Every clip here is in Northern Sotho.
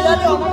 ya le yona.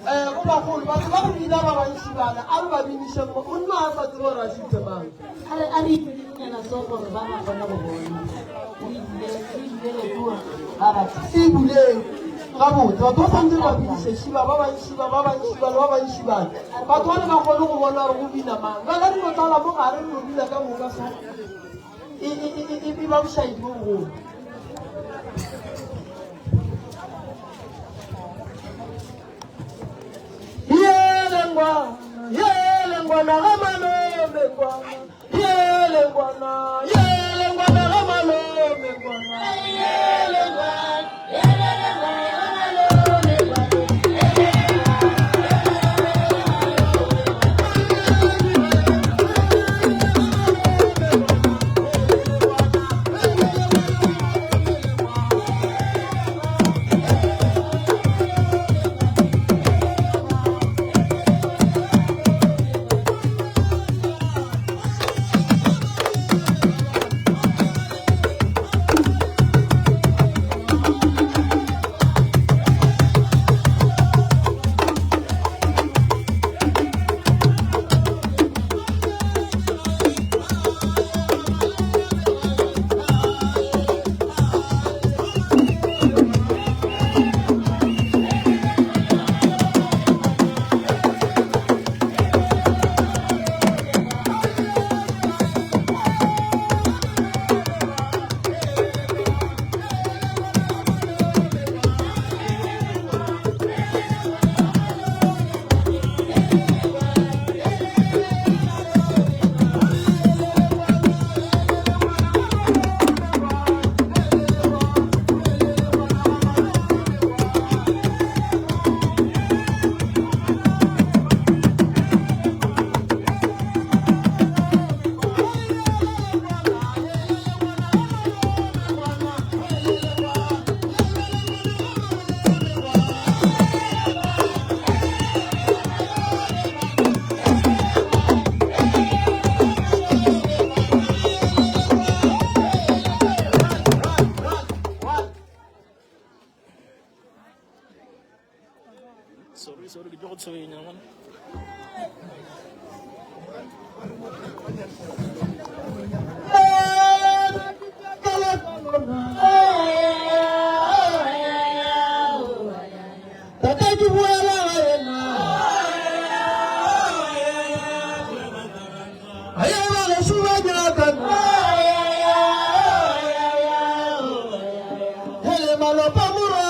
Eh, go bagolo batho ba go bina ba bantši bana a re ba biniše mo o nna a sa tsebe gore a šitse mang a re a re ipedinyana so gore ba ba kgone go bona re ebile re ebile kua ba ba e buleng gabotse batho ba santse ba biniše šiba ba bantši ba ba bantši ba le ba bantši bana batho ba ne ba kgone go bona gore go bina mang ba ka dino tlala mo gare re no bina ka moka so e e e e e ba bošaedi bo bogolo. Yele ngwana, yele ngwana ga malome ngwana, yele ngwana, yele ngwana ga malome ngwana, yele ngwana, yele ngwana ga malome ngwana. Sorry, sorry, ke tlo go tshwenya ngwana. Tate ke boela gae na. Aye ba gešo ba nyaka nna. Hele malopa morwa.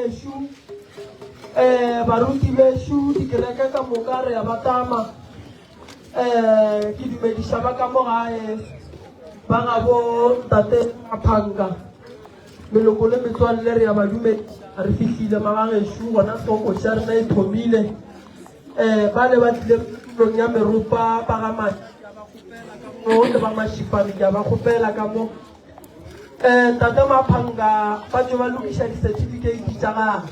gešo, um baruti bešo, dikereke ka moka re a ba tama. Um ke dumediša ba ka mo gae, ba gabo ntate Maphanka, meloko le metswalle re a ba dumediša. Re fihlile magagešo, gona hloko ya rena e thomile. Um ba le ba tlile tulong ya meropa ba ga mo le ba Mashipane, ke a ba kgopela ka mo. Um tate Maphanka ba tšwe ba lokiša di-certificate tša gagwe.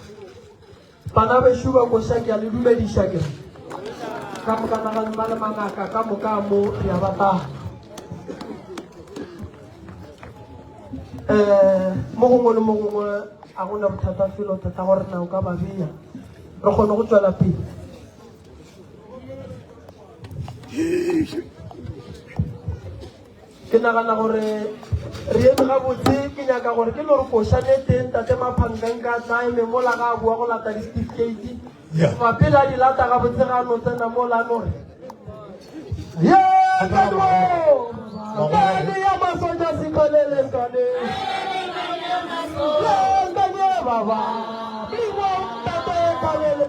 Bana bešo ba koša, ke a le dumediša ke re ka moka naga lena le mangaka ka moka mo re a batana. Um mo gongwe le mo gongwe a gona bothata felo thata gore na o ka ba bea re kgone go tšwela pele. Ke nagana gore re eme gabotse. Ke nyaka gore ke no re košane teng tate Maphanka nka tla eme mola ga a boa go lata di-certificate. Yeah. Goba pele a di lata gabotse ga a no tsena mola a no re ye kadiwo kadi ya masoja sekhalele kane ye nkanye baba bingwa tate khalele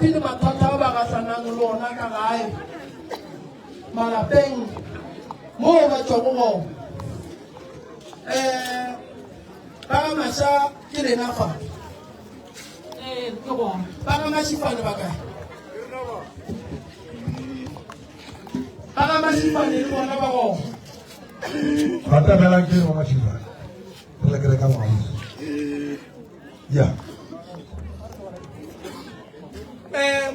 mabapi le mathata a ba gahlanang le ona ka gae malapeng moo ba tšwago gona. Um ba ga Masha ke lena fa? Ee, ke gona. Ba ga Mashifane ba kae? Ba ga Mashifane le bona ba gona? Batamelang ke ba Mashifane. Re le kere ka bausi. Ya. Um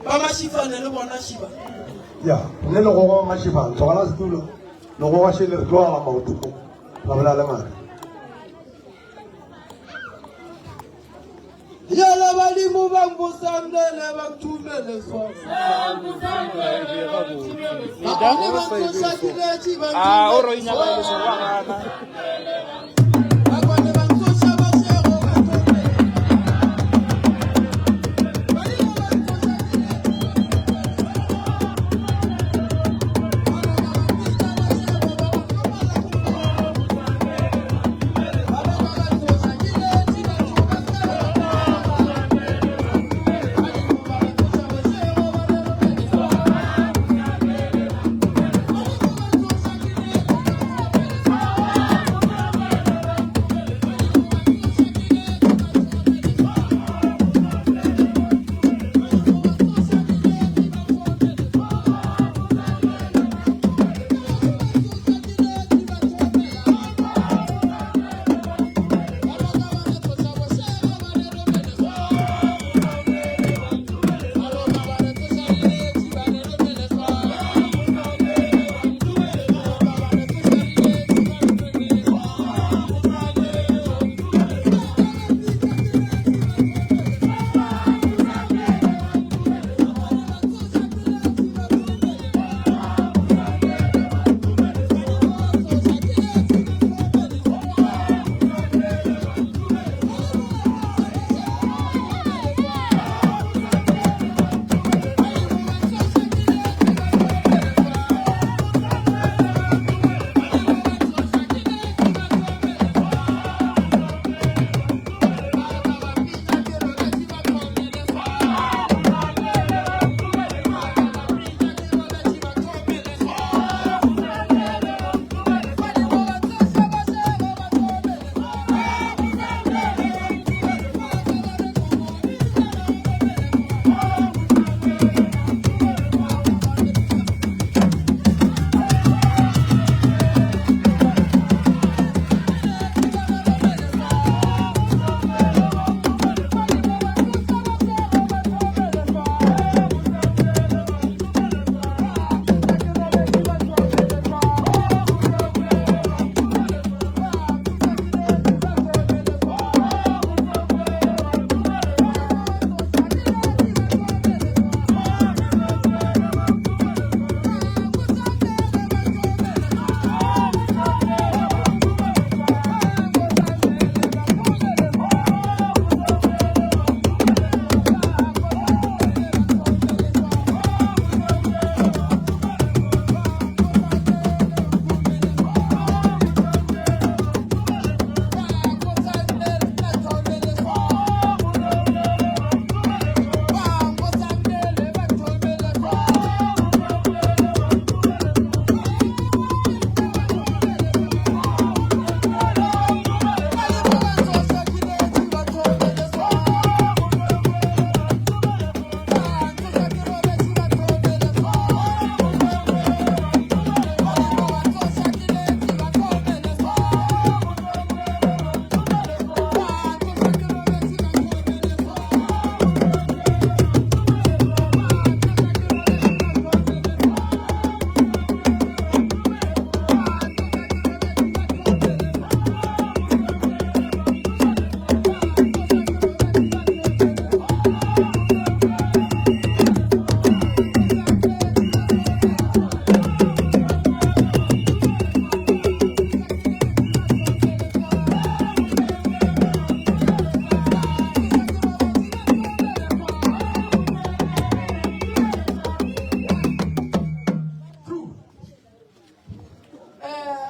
ba Mashifane le bona Shiba. Ya, nne le gogo Mashifane, tlogela setulo. Le gogo šele re tlogela maoto mo. Ra bolela le ngaka. Yele badimo ba mbosamlele ba nthumele swa. Bakone ba ntsoša kiletši ba Ah, o ro nthumele inyaka swa. le sore wa gana. Bakone ba ntsoša bašego ba nthumele. Badimo ba ntsoša kiletši ba nthumele swa. Baroma ba mpitša bašego ba ba ntomala Baroma ba ntsoša kiletši batho ba se ba thaba. Badimo ba re tsoša bošego ba re romele swa. Badimo ba ntsoša kiletši ba nthomele swa.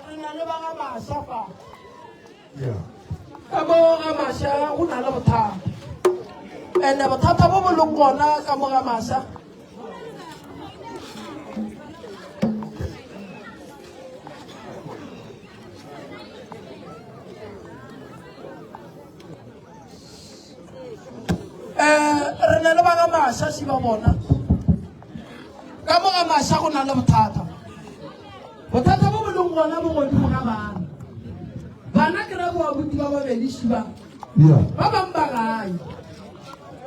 Re na le ba ga Masha fa. Yeah. Ka mo ga Masha go na le bothata. Ene bothata bo bo leng gona ka mo ga Masha. Um re na le ba ga Masha ši ba bona. Ka mo ga Masha go na le bothata. Bothata bo bo leng gona bo godimo ga bana. Bana ke ra boabuti ba babedi ši ba. Ba bang ba gae.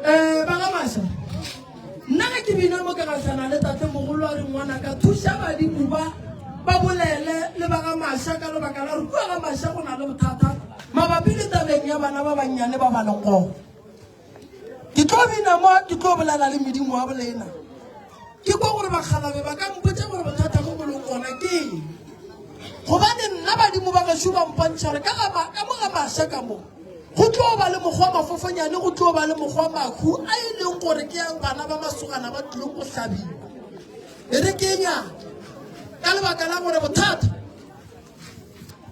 Um ba ga Masha. Nna ge ke bina mo ke gahlana le tate mogolo a re ngwanaka thuša badimo ba ba bolele le ba ga Masha ka lebaka la gore kua ga Masha go na le bothata mabapi le tabeng ya bana ba bannyane ba ba leng gona. Ke tlo bina mo ke tlo bolela le medimo wa bolena. Ke kwa gore bakgalabe ba ka mpotša gore bothata bo bo leng gona ke eng. Gobane nna badimo ba gešo ba mpontšha gore ka ga ka mo ga Masha ka mo go tlo ba le mokgwa mafofonyane, go tlo ba le mokgwa mahu a e leng gore ke a bana ba masogana ba tlileng go hlabiwa. E re ke e nyake ka lebaka la gore bothata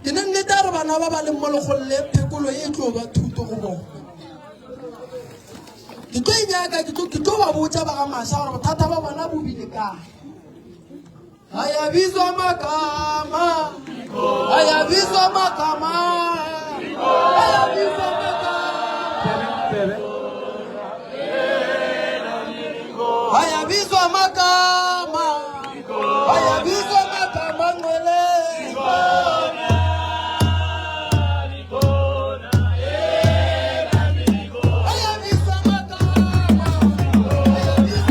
ke ne nnete a re bana ba ba leng mo lekgolle phekolo e tlo ba thuto go bona. Ke tlo e nyaka, ke tlo ba botša ba ga Masha gore bothata ba bona bo bile kae. Ayabizwa magama, ayabizwa magama, ayabizwa magama, ayabizwa magama, ayabizwa magama ngcwele. Ayabizwa magama, ayabizwa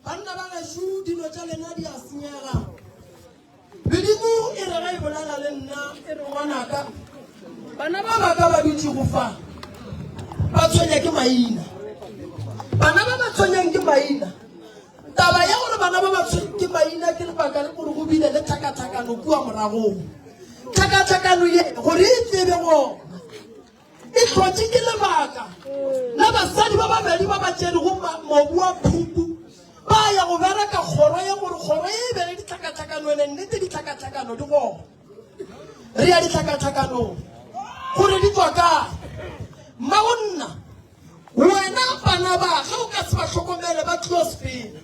Banna ba gešo, dilo tša lena di a senyega. Medimo e re ge e bolela le nna e re, Ngwanaka, bana ba ba ka ba dutšego fa ba tshwenya ke maina. Bana ba ba tshwenyang ke maina. Taba ya gore bana ba ba tshwenya ke maina ke lebaka le gore go bile le tlhakatlhakano kua moragong. Tlhakatlhakano ye gore e tsebe gona e hlotše ke lebaka la basadi ba babedi ba ba tšerego mobu wa phupu ba ya go bereka kgoro ye gore kgoro ye e be le ditlhakatlhakano. Ene nnete ditlhakatlhakano di gona, re ya ditlhakatlhakanong gore di tswa kae. Mmago nna wena bana ba ge o ka se ba hlokomele ba tlo sepela,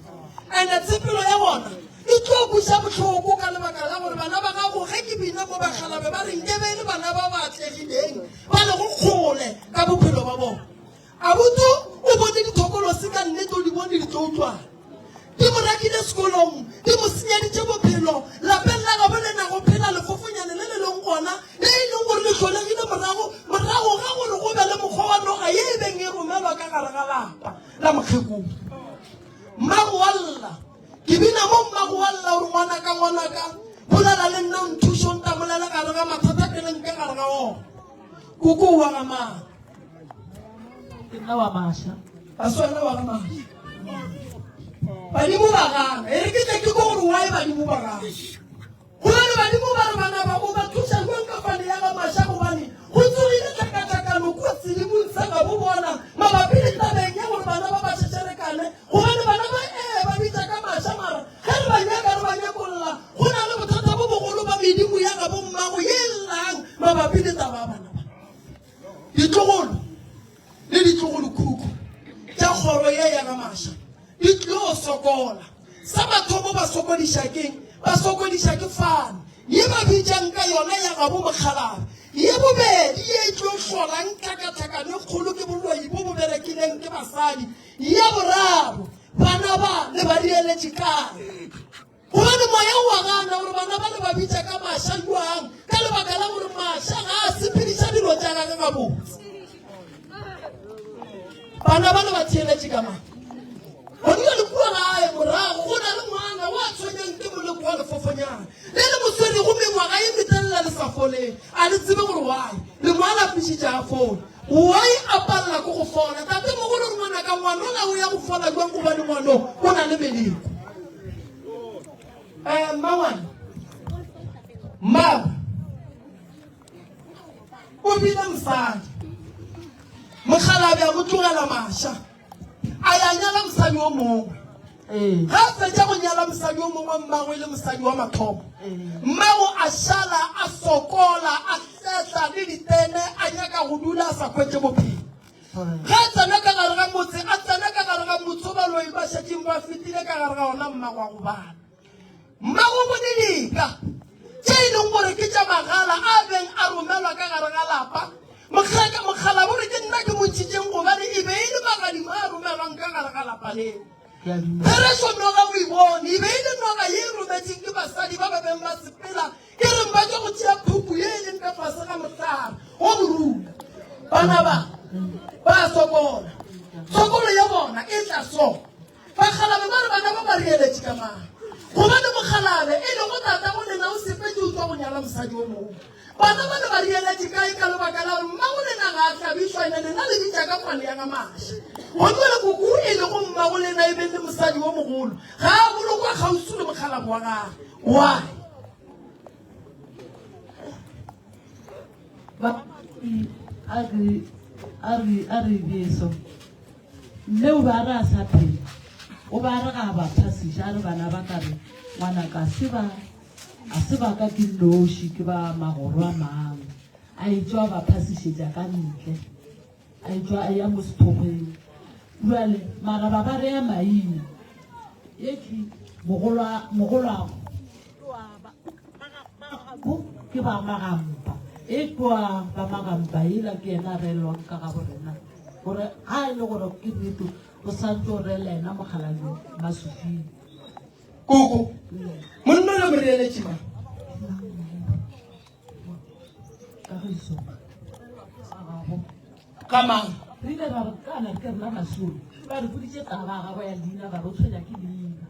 ene tshepelo ya bona. E tlo kweša bohloko ka lebaka la gore bana ba gago ge ke bina mo bakgalabe ba re nkebe e le bana ba ba atlegileng ba lego kgole ka bophelo ba bona. Abuti o bone dithokolosi ka nnete o di bone di tlo utlwana. Di mo rakile sekolong, di mo senyeditše bophelo, lapeng la gabo le nago phela lefofonyane le le leng gona le e leng gore le hlolegile morago morago ga gore go be le mokgwa wa noga ye e beng e romelwa ka gare ga lapa la mokgekolo. Mmago wa lla. Ke bina mo mmago wa lla o re ngwanaka ngwanaka bolela le nna o nthuše o ntamolele gare ga mathata ke leng ka gare ga ona. Koko wa ga mang? Ke nna wa Masha. A se wena wa ga Masha. Badimo ba gana. E re ke tle ke ko gore why badimo ba gana. Gobane badimo ba re bana ba o ba thuša jwang ka fane ya ga Masha gobane go tsogile tlhakatlhakano kua sedibong sa gabo bona mabapi le tabeng ya gore bana ba ba šešerekane gobane bana ba ee ba bitša ka Masha mara ge re ba nyaka re ba nyakolla go na le bothata bo bogolo ba medimo ya gabo mmago ye e llang mabapi le taba ya bana ba. Ditlogolo le ditlogolokhukhu tša kgoro ye ya ga-Masha di tlo sokola. Sa mathomo ba sokodiša ke'ng? Ba sokodiša ke fane ye ba bitšang ka yona ya gabo mokgalabje. Ye bobedi ye e tlo hlolang tlhakatlhakano e kgolo ke boloi bo bo berekileng ke basadi. Ya boraro, bana ba le ba rieletše kae? Gobane moya o a gana gore bana ba le ba bitša ka maša jwang, ka lebaka la gore maša ga a sepediša dilo tša gage gabotse. Bana ba le ba theeletše ka mang? Gona le kua gae morago go na le ngwana wa tshwenyang ke moleko wa lefofonyana le le mo swerego mengwaga ye metelela le sa foleng. A le tsebe gore why le mo alafišitše a fole. Why a palela ke go fola? Tatemogolo re ngwanaka ngwanola o ya go fola jwang gobane ngwano o na le meleko. Eh, mmangwane mmago o bile mosadi mokgalabje a mo tlogela maša a ya nyala mosadi o mongwe Ee. ga a fetša go nyala mosadi o mongwe mmagwe e le mosadi wa mathomo mmago a šala a sokola a hletla le ditene a nyaka go dula a sa hwetše bophelo Ge a tsena ka gare ga motse, a tsena ka gare ga motse o baloi ba šetšeng ba fetile ka gare ga ona mmago a gobala. Mmago o bone dika tše e leng gore ke tša magala a beng a romelwa ka gare ga lapa. Mokgeka mokgalabo re ke nna ke mo ntšhitšeng gobane e be e le magadimo a romelwang ka gare ga lapa leo. Therešo noga o e bone, e be e le noga ye e rometšeng ke basadi ba ba beng ba sepela Ke reng ba tšwa go tšea phupu ye e leng ka fase ga mohlare wo morula. Bana ba ba a sokola. Tshokolo ya bona e tla so. Bakgalabe ba re bana ba ba reeletše ka mang? Gobane mokgalabe e lego tatago lena o sepetše o tšwa go nyala mosadi o mongwe. Bana ba le ba reeletše kae ka lebaka la gore mmago lena ga a hlabišwa ene lena le bitša ka kgwale ya ga Masha. Gomme le koko e lego mmago lena e be le mosadi o mogolo ga a bolokwa kgauswi le mokgalabo wa gagwe. Why? Ba a re a re a re beso mme o ba re a sa phela o ba re ga ba phasiša a re bana ba ka re ngwana ka se ba a se ba ka ke noši ke ba magoro a mang a etšwa ba phasišetša ka ntle A etšwa a ya mo sethokgweng. Bjale, mara ba ba rea maina. Ye ke mogolwa, mogolwago. Bo ke ba Magampa. E kwa ba Magampa yela ke yena a reelwang ka gabo rena. Gore ga e le gore ke nnete o santse o reela yena mokgalabje Masufing. Koko, monna le mo reeletše mang? Kagiso gagabo Ka mang? Re ile ra re kana ke rena masolo ba re boditše taba ya gagwe ya leina ba re o tshwenya ke leina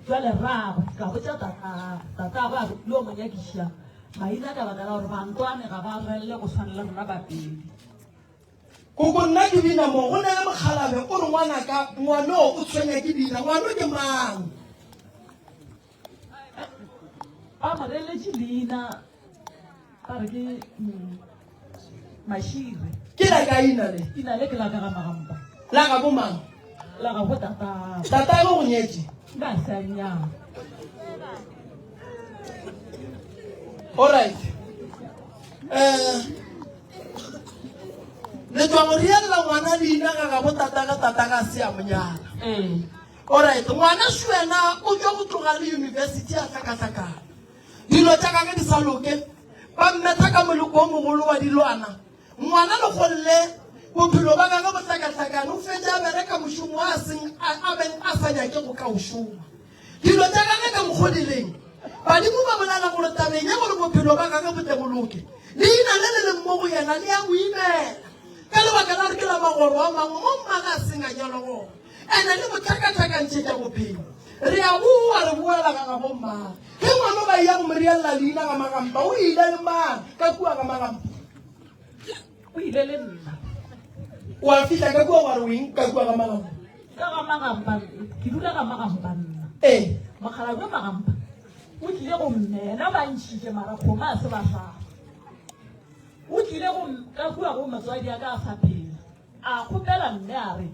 jwale rragwe ka botša tatagwe tatagwe a re lo mo nyakiša maina ka baka la gore bantwane ga ba relle go tshwana le rena bapedi Koko nna ke bina mo go na le mokgalabe o re ngwanaka ngwano o tshwenya ke leina ngwano ke mang? Ba mo reeletše leina ba re ke Mashire. Ke la kae ina le? Ina le ke la ka ga Magampa. La ga bo mang? La ga bo tatagwe. Tatagwe o go nyetše? Nka se a nnyala. Alright. Eh le tšwa go reelela ngwana leina ga gabo tatagwe, tatagwe a se a mo nyala. Ee. Alright, ngwana Shuena o tšwa go tloga le university a hlakahlakana. Dilo tša gage di sa loke, ba mmetha ka moleko o mogolo wa dilwana. Ngwana Lekgolle bophelo ba gage bo hlakahlakane, o fetša a bereka mošomo wa a seng a beng a sa nyake go ka o šoma. Dilo tša gage ka mokgo di leng, badimo ba bolela gore tabeng ya gore bophelo ba gage bo tle bo loke, leina le le leng mo go yena le a mo imela ka lebaka la gore ke la magoro a mangwe mo mmage a seng a nyalwa gona. Ene le mo hlakahlakantšhetša bophelo. Re a boa re boela ga gabo mmage. Ge ngwana ba eya go mo reella leina ga Magampa, o ile le mang ka kua ga Magampa? O ile le nna. Wa fihla ka kua wa re o eng ka kua ga Magampa? Ka ga Magampa, ke dula ga Magampa nna. Ee. Mokgalabje Magampa o tlile go mme, yena ba ntšhitše mara kgomo a se ba hlaba. O tlile go ka kua go motswadi a ka a sa phela. A kgopela mme a re,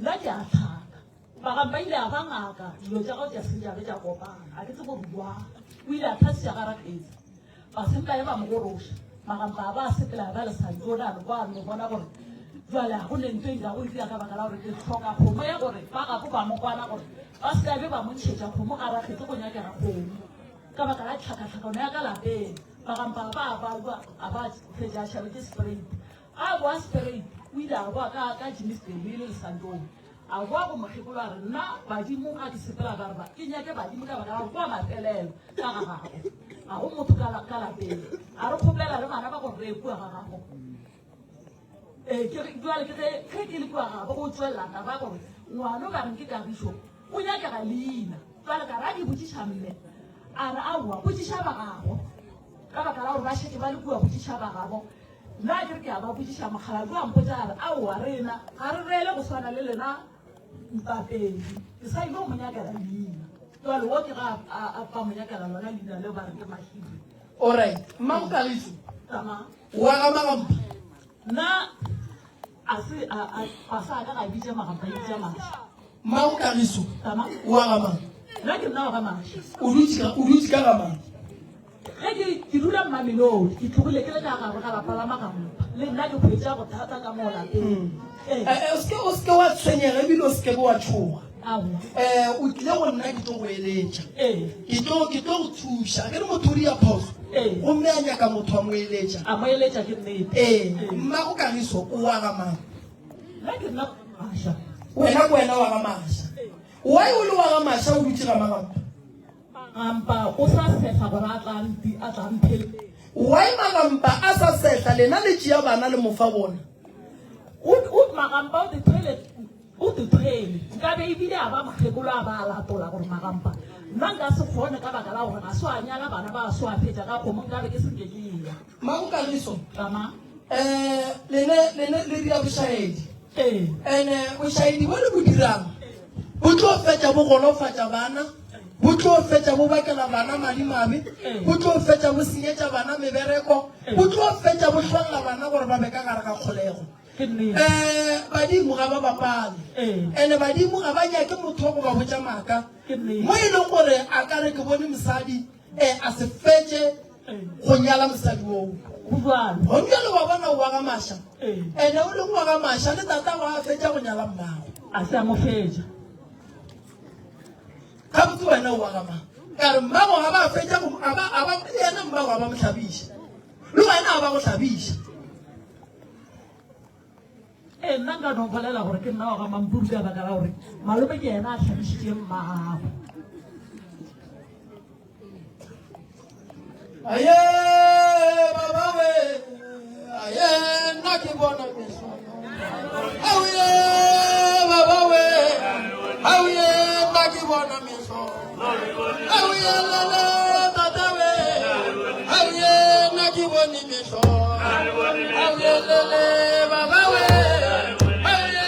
Nna ke a hlaka. Magampa ile a ba ngaka, dilo tša gagwe tša se tša be tša kopana. Ga ke tsebe gore bjang. O ile a thasiša ga Rakgetse. Basemkae ba mo goroša. Magampa a ba a sepela a ba le Santona a no kwa a no bona gore bjale ga go ne ntho e nkago e dira ka baka la gore ke hloka kgomo ya gore ba gabo ba mo kwana gore ba se ka be ba mo ntšhetša kgomo ga Rakgetse go nyakega kgomo ka baka la tlhakatlhakano ya ka lapeng. Magampa a ba a balwa a ba fetša a šabetše straight. A boa straight, o ile a boa ka, ka Germiston e le Lesantong. A boa go mokgekolo a re, Nna badimo ga ke sepela ba re ba, ke nyake badimo ka baka la gore kwa mafelelo ka ga gago. Ga go motho ka, ka lapeng. A re kgopela le bana ba gore re ye kua ga gago. Ee, ke re, jwale ke ge, ge ke le kua gabo go tšwelela taba ya gore ngwana o ba reng ke Kagišo o nyakega leina. Jwale ka re a ke botšiša mme, a re aowa, botšiša ba gabo. Ka baka la gore ba šetše ba le kua botšiša ba gabo. Nna ke re ke a ba botšiša, mokgalabje a mpotša a re, Aowa, rena ga re reele go swana le lena Mpapedi. Ke sa ile go mo nyakela leina. Jwale wo ke ga a ba mo nyakela lona leina leo ba re ke Mahiri. Alright, Mmago Kagiso, Tama. wa ga Magampa. Nna a se a a ga sa ka ga bitša Magampa, e bitša Masha. Mmago Kagiso, Tama. wa ga mang? Nna ke nna wa ga Masha. O dutše o dutše ka ga mang? Ge ke, ke dula Mamelodi, ke tlogile ke le ka gare ga lapa la Magampa. Le nna ke hwetša bothata ka moo lapeng. Ee. Eh, eh, o seke o seke wa tshwenyega ebile o seke wa tšhoga. Aowa. Eh, o tlile go nna ke tlo go eletša. Ee. Ke tlo ke tlo go thuša. Ke re motho o dia phoso. Ee. Gomme a nyaka motho a mo eletša. A mo eletša ke nnete. Ee. Mmago Kagiso o wa ga mang? Nna ke nna Masha. Wena ke wena wa ga Masha. Why o le wa ga Masha o dutše ga Magampa? Magampa o sa sehla gore a tla nti a tla mpheleletša. Why Magampa a sa sehla lena le tšea bana le mo fa bona? O o Magampa o dithwele o dithwele nkabe ebile a ba mokgekolo a ba a latola gore Magampa nna nka se kgone ka baka la gore ga se wa nyala bana ba so a fetša ka kgomo nkabe ke se nke ke eya. Mmago Kagiso, Tama. Eh, lene lene le dira bošaedi. Ee. Ene bošaedi bo le bo dirang bo tlo fetša bo golofatša bana, bo tlo fetša bo bakela bana madimabe, bo tlo fetša bo senyetša bana mebereko, bo tlo fetša bo hlolla bana gore ba be ka gare ga kgolego. Ke nnete. Eh, badimo ga ba bapale. Ee. Ene badimo ga ba nyake motho wa go ba botša maaka. Ke nnete. Mo e leng gore a ka re ke bone mosadi, eh, a se fetše go nyala mosadi oo. Go bjalo. Gone bjale wa bona o wa ga Masha. Ee. Ene o leng wa ga Masha le tatago a fetša go nyala mmago. A se a mo fetša. Gabotse wena o wa ga mang? Ka re mmago ga ba fetša go a ba a ba le yena mmago a ba mo hlabiša. Le wena a ba go hlabiša. Ee, nna nka no bolela gore ke nna wa ga Mampuru ka baka la gore malome ke yena a hlabišitšeng mmagwe. Aye baba we, aye nna ke bona mehlolo. Aoye baba we, aoye nna ke bona mehlolo. Aoye lele tata we, aoye nna ke bone mehlolo. Aoye lele baba we, aoye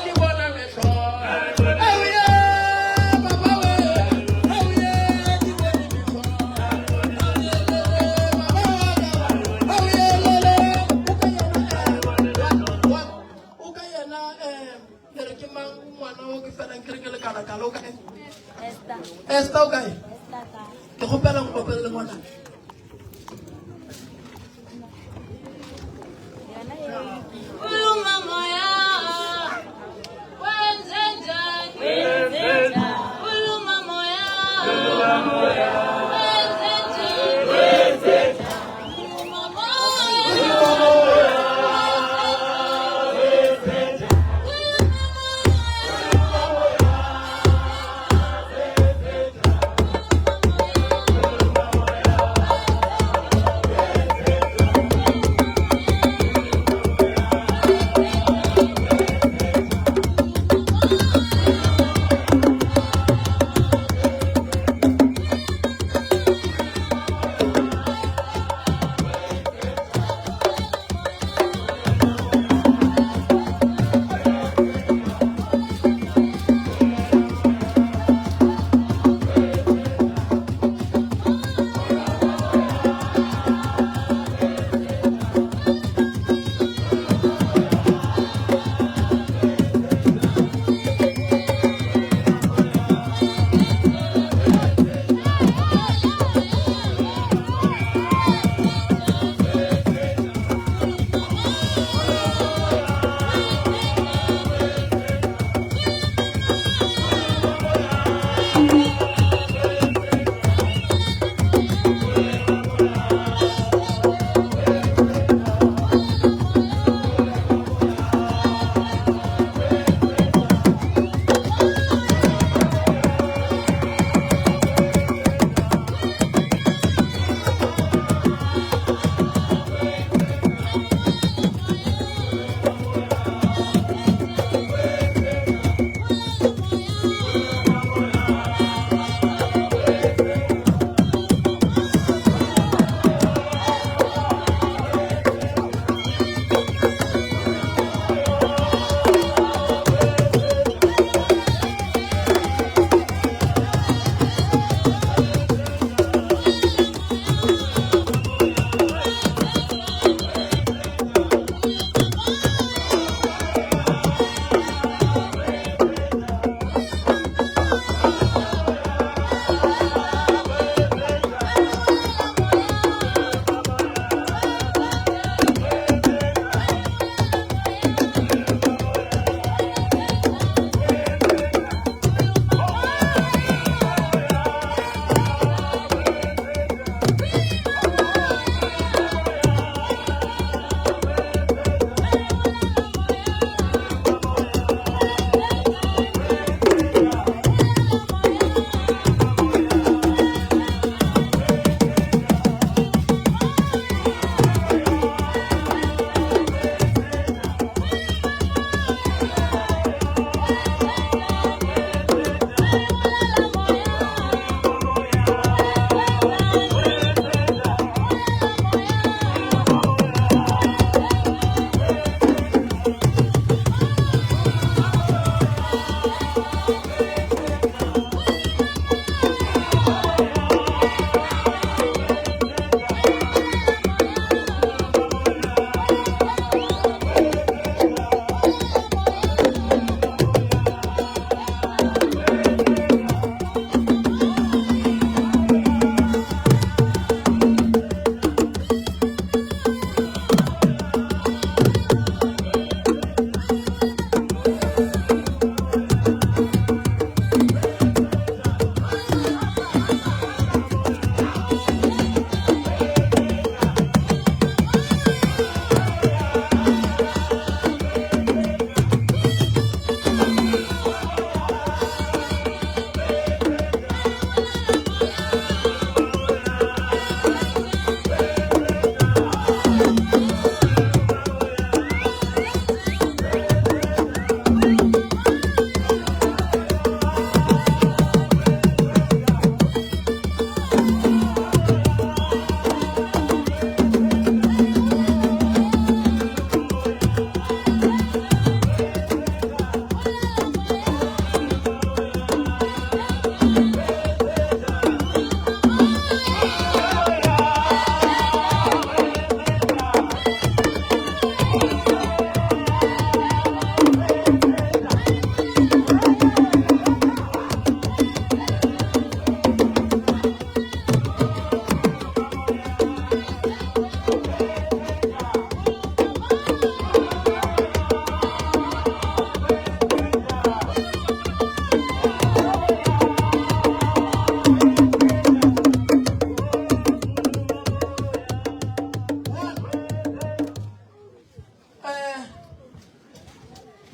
ke bona mehlolo. Aoye baba we, aoye ke bone mehlolo. Aoye lele baba wa ka, aoye lele o ka yena o ka yena eh ke re ke mang ngwana o ke felang ke re ke lekalakala o kae? Esther. Esther o kae? Esther kae? Ke kgopela nkopelele ngwana. Yona e. Khuluma moya, wenze njani?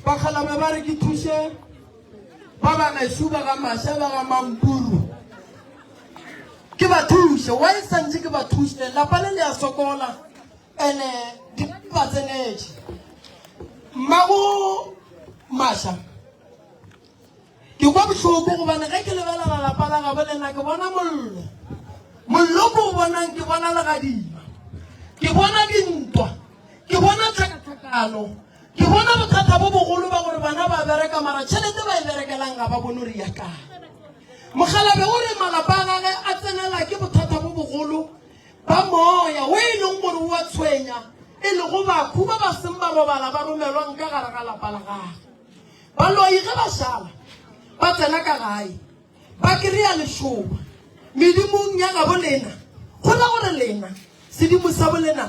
Bakgalabje ba re ke thuše ba ba gešo ba ga Masha ba ga Mampuru. Ke ba thuše. Why santše ke ba thuše? Lapa le le a sokola ene di ba tsenetše. Mmago Masha Ke kwa bohloko gobane ge ke lebelela lapa la gabo lena ke bona mollo. Mollo ke o bonang ke bona legadima. Ke bona dintwa. Ke bona tlhakatlhakano. Ke bona bothata bo bogolo ba gore bana ba bereka mara tšhelete ba e berekelang ga ba bone gore ya kae. Mokgalabje o re malapa a gage a tsenela ke bothata bo bogolo ba moya wo e leng gore o a tshwenya e lego bakhu ba ba seng ba robala ba romelwang ka gare ga lapa la gage. Baloi ge ba šala ba tsena ka gae, ba kry-a lešoba medimong ya gabo lena, go ra gore lena sedimo sa bolena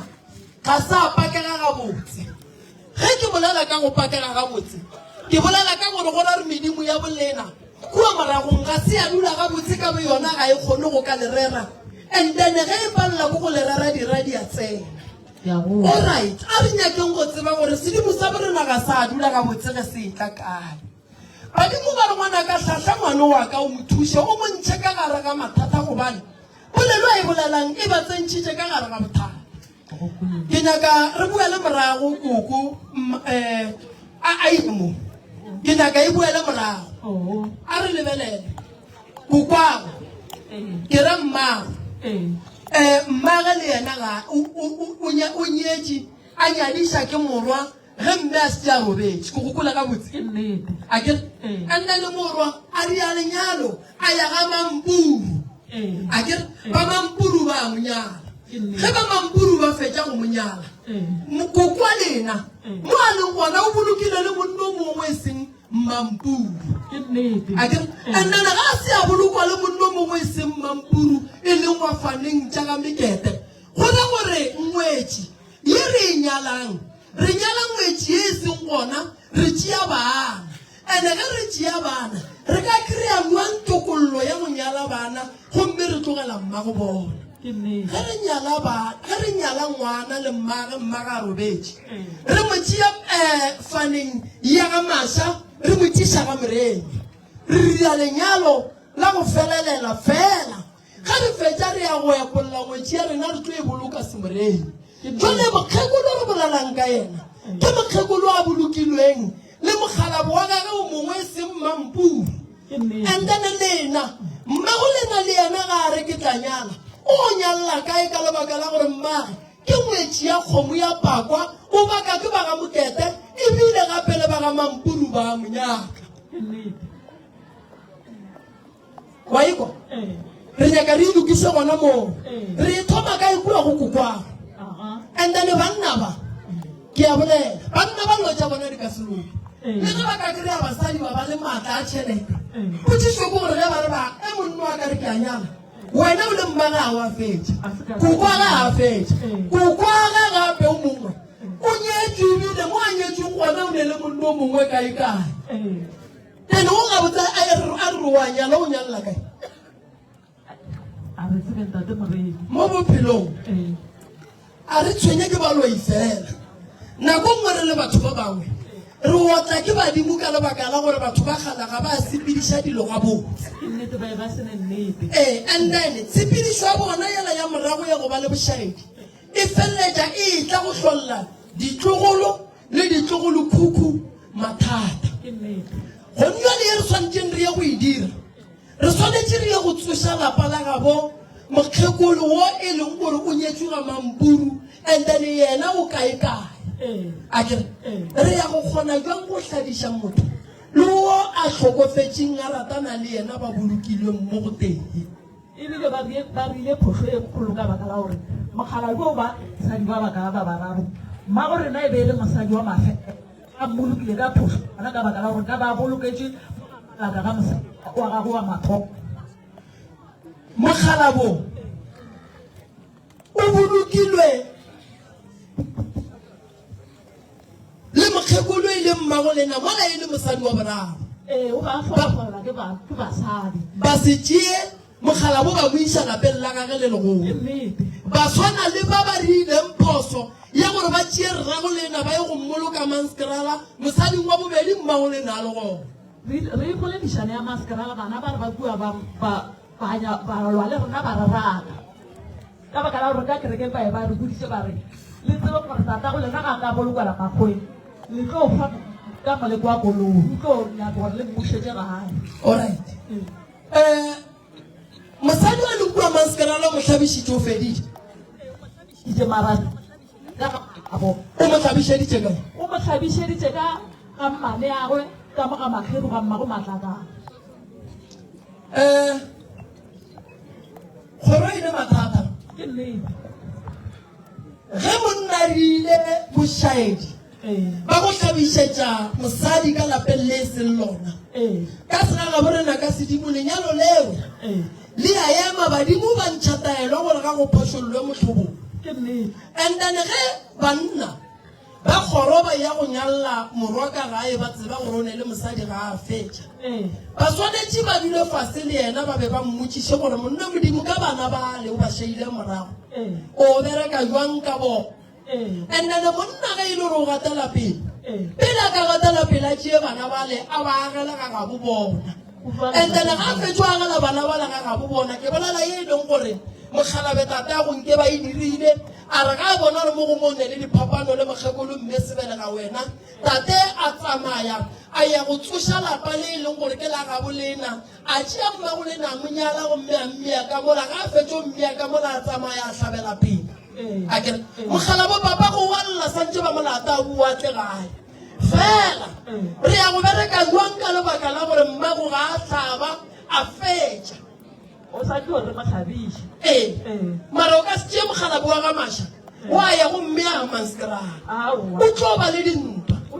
ga sa pakega gabotse. Ge ke bolela ka go pakega gabotse, ke bolela ka gore go ra gore medimo ya bolena kua moragong ga se ya dula gabotse ka boyona, ga e kgone go ka le rera, and then ge e palela ko go le rera dira di a tsena. Alright, a re nyakeng go tseba gore sedimo sa borena ga sa dula gabotse ge se etla kae. Badimo ba re ngwanaka hlahla ngwano wa ka o mo thuše o mo ntšhe ka gare ga mathata gobane polelo a e bolelang e ba tsentšhitše ka gare ga bothata. Ke nyaka re boele morago koko um a a mo. Ke nyaka e boele morago. A re lebelele. Kokwago ke ra mmago. Um mmage le yena ga o nyetše a nyadiša ke morwa ge mme a setse a robetše. Ke gopola gabotse. A ke and then morwa a ria lenyalo a ya ga Mampuru. A ke ba Mampuru ba mo nyala. Ge ba Mampuru ba fetša go mo nyala, kokwa lena mo a leng gona o bolokile le monno mongwe e seng Mmampuru. Ke nnete. A ke re, and then ga a se a bolokwa le monno mongwe e seng Mmampuru e leng wa faneng tša ga Mekete. Go ra gore ngwetši ye re e nyalang, re nyala ngwetši ye e seng gona, re tšea bana. And ge re tšea bana, re ka kry-a bjang tokollo ya go nyala bana gomme re tlogela mmago bona? Ke nnete. Ge re nyala ba, ge re nyala ngwana le mmage, mmage a robetše, re mo tšea um faneng ya ga Masha, re mo tšiša ga Moremi. Re dira lenyalo la go felelela fela. Ge re fetša re ya go epolla ngwetši ya rena, re tlo e boloka semoremi. Jwale mokgekolo re bolelang ka yena ke mokgekolo a bolokilweng le mokgalabo wa gage o mongwe e seng Mampuru. And then lena, mmago lena le yena ga a re ke tla nyala, o go nyalla kae ka lebaka la gore mmage ke ngwetši ya kgomo ya pakwa, o baka ke ba ga Mokete ebile gape le ba ga Mampuru ba a mo nyaka. Wa ikwa? Re nyaka re e lokiše gona moo. Re e thoma kae kua go kokwago. And then banna ba, ke a bolela, banna ba dilo tša bona di ka se loke. Le ge ba ka kry-a basadi ba ba le maatla a tšhelete, potšišo ke gore ge ba re ba, e monno wa ka re ke a nyala, wena o le mmage ga wa fetša, kokwage ga a fetša, kokwage gape o mongwe o nyetšwe ebile mo a nyetšweng gona o ne le monno o mongwe kae kae. Then o gabotse a re wa nyala o nyalla kae? A re tsebe ntate Moremi. Mo bophelong a re tshwenye ke baloi fela. Nako nngwe re le batho ba bangwe re otla ke badimo ka lebaka la gore batho ba kgala ga ba sepediša dilo gabotse. Ke nnete ba e ba sene nnete. Ee, and then tshepedišo ya bona yela ya morago ya go ba le bošaedi e feleletša e etla go hlolla ditlogolo le ditlogolokhukhu mathata. Gomme bjale ye re swanetšeng re ye go e dira, re swanetše re ye go tsoša lapa la gabo mokgekolo wo e leng gore o nyetšwe ga Mampuru and then yena o kae kae. A ke re re ya go kgona jwang go hladiša motho le wo a hlokofetšeng a ratana le yena ba bolokilweng mo go tee. E bile ba ba rile phošo e kgolo ka baka la gore mokgalabje o basadi ba baka ba bararo. Mmago rena e be e le mosadi wa mafela, ba mmolokile ka phošo gona ka baka la gore ka ba boloketše malaka ga mosadi wa gagwe wa mathomo. Mokgalabo o bolokilwe Le mokgekolo e le mmago lena mola e le mosadi wa boraro. Ee, o ba hlokofelwa ke ba, ke basadi. Ba se tšee mokgalabo ba mo iša lapeng la gage le legolo. Ke nnete. Ba swana le ba ba riileng phoso ya gore ba tšee rrago lena ba ye go mmoloka Manskrala, mosading wa bobedi mmago lena a le gona. Re, re ipoledišano ya Manskrala, bana ba re ba kua ba, ba, ba, nya, ba lwa le rena ba re raka. Ka baka la gore ka kerekeng ba ye ba re boditše ba re, Le tsebe gore tatago lena ga a ka bolokwela makgweng, le tlo hwa ka moleko wa koloi, o tlo nyaka gore le mmušetše gae. Alright. Eh, mosadi wa leng kua Manskrala o mo hlabišitše o feditše. Itše mara ka gabo. O mo hlabišeditše kae? O mo hlabišeditše ka ga mmaneagwe ka mo ga Makgeru ga mmago Matlakala. Eh, kgoro e ne mathata. Ke nnete. Ge monna a rile bošaedi ba go hlabišetša mosadi ka lapeng le e seng lona, ka segagabo rena ka sedimo lenyalo leo le a ema, badimo ba ntšha taelo gore ga go phošollwe mohlobolo. And then ge banna Ba kgoro ba ya go nyalla morwa ka gae ba tseba gore o ne le mosadi ga a fetša. Ba swanetše ba dule fase le yena ba be ba mmotšiše gore monna Modimo ka bana bale o ba šeile morago o bereka jwang ka bona. And then monna ge e le gore o gatela pele, pele a ka gatela pele a tšee bana bale a ba agele ga gabo bona. And then ga a fetšo agela bana bale ga gabo bona, ke bolela ye e leng gore mokgalabje tatago nke ba e dirile, A re ga a bona gore mo gongwe o ne le diphapano le mokgekolo mme sebelega wena, tate a tsamaya a ya go tsoša lapa le e leng gore ke la gabo lena, a tšea mmago lena a mo nyala gomme a mmea ka mola, ga a fetšo mmea ka mola a tsamaya a hlabela pele. A ke re mokgalabo papa go wa lla santše ba mo lata a boa tle gae. Fela re ya go bereka jwang ka lebaka la gore mmago ga a hlaba a fetša. O sa tlo re mohlabiše. Ee, mara o ka se tšee mokgalabo wa ga Masha wa ya go mme a Manskrala. O tlo ba le dintwa. O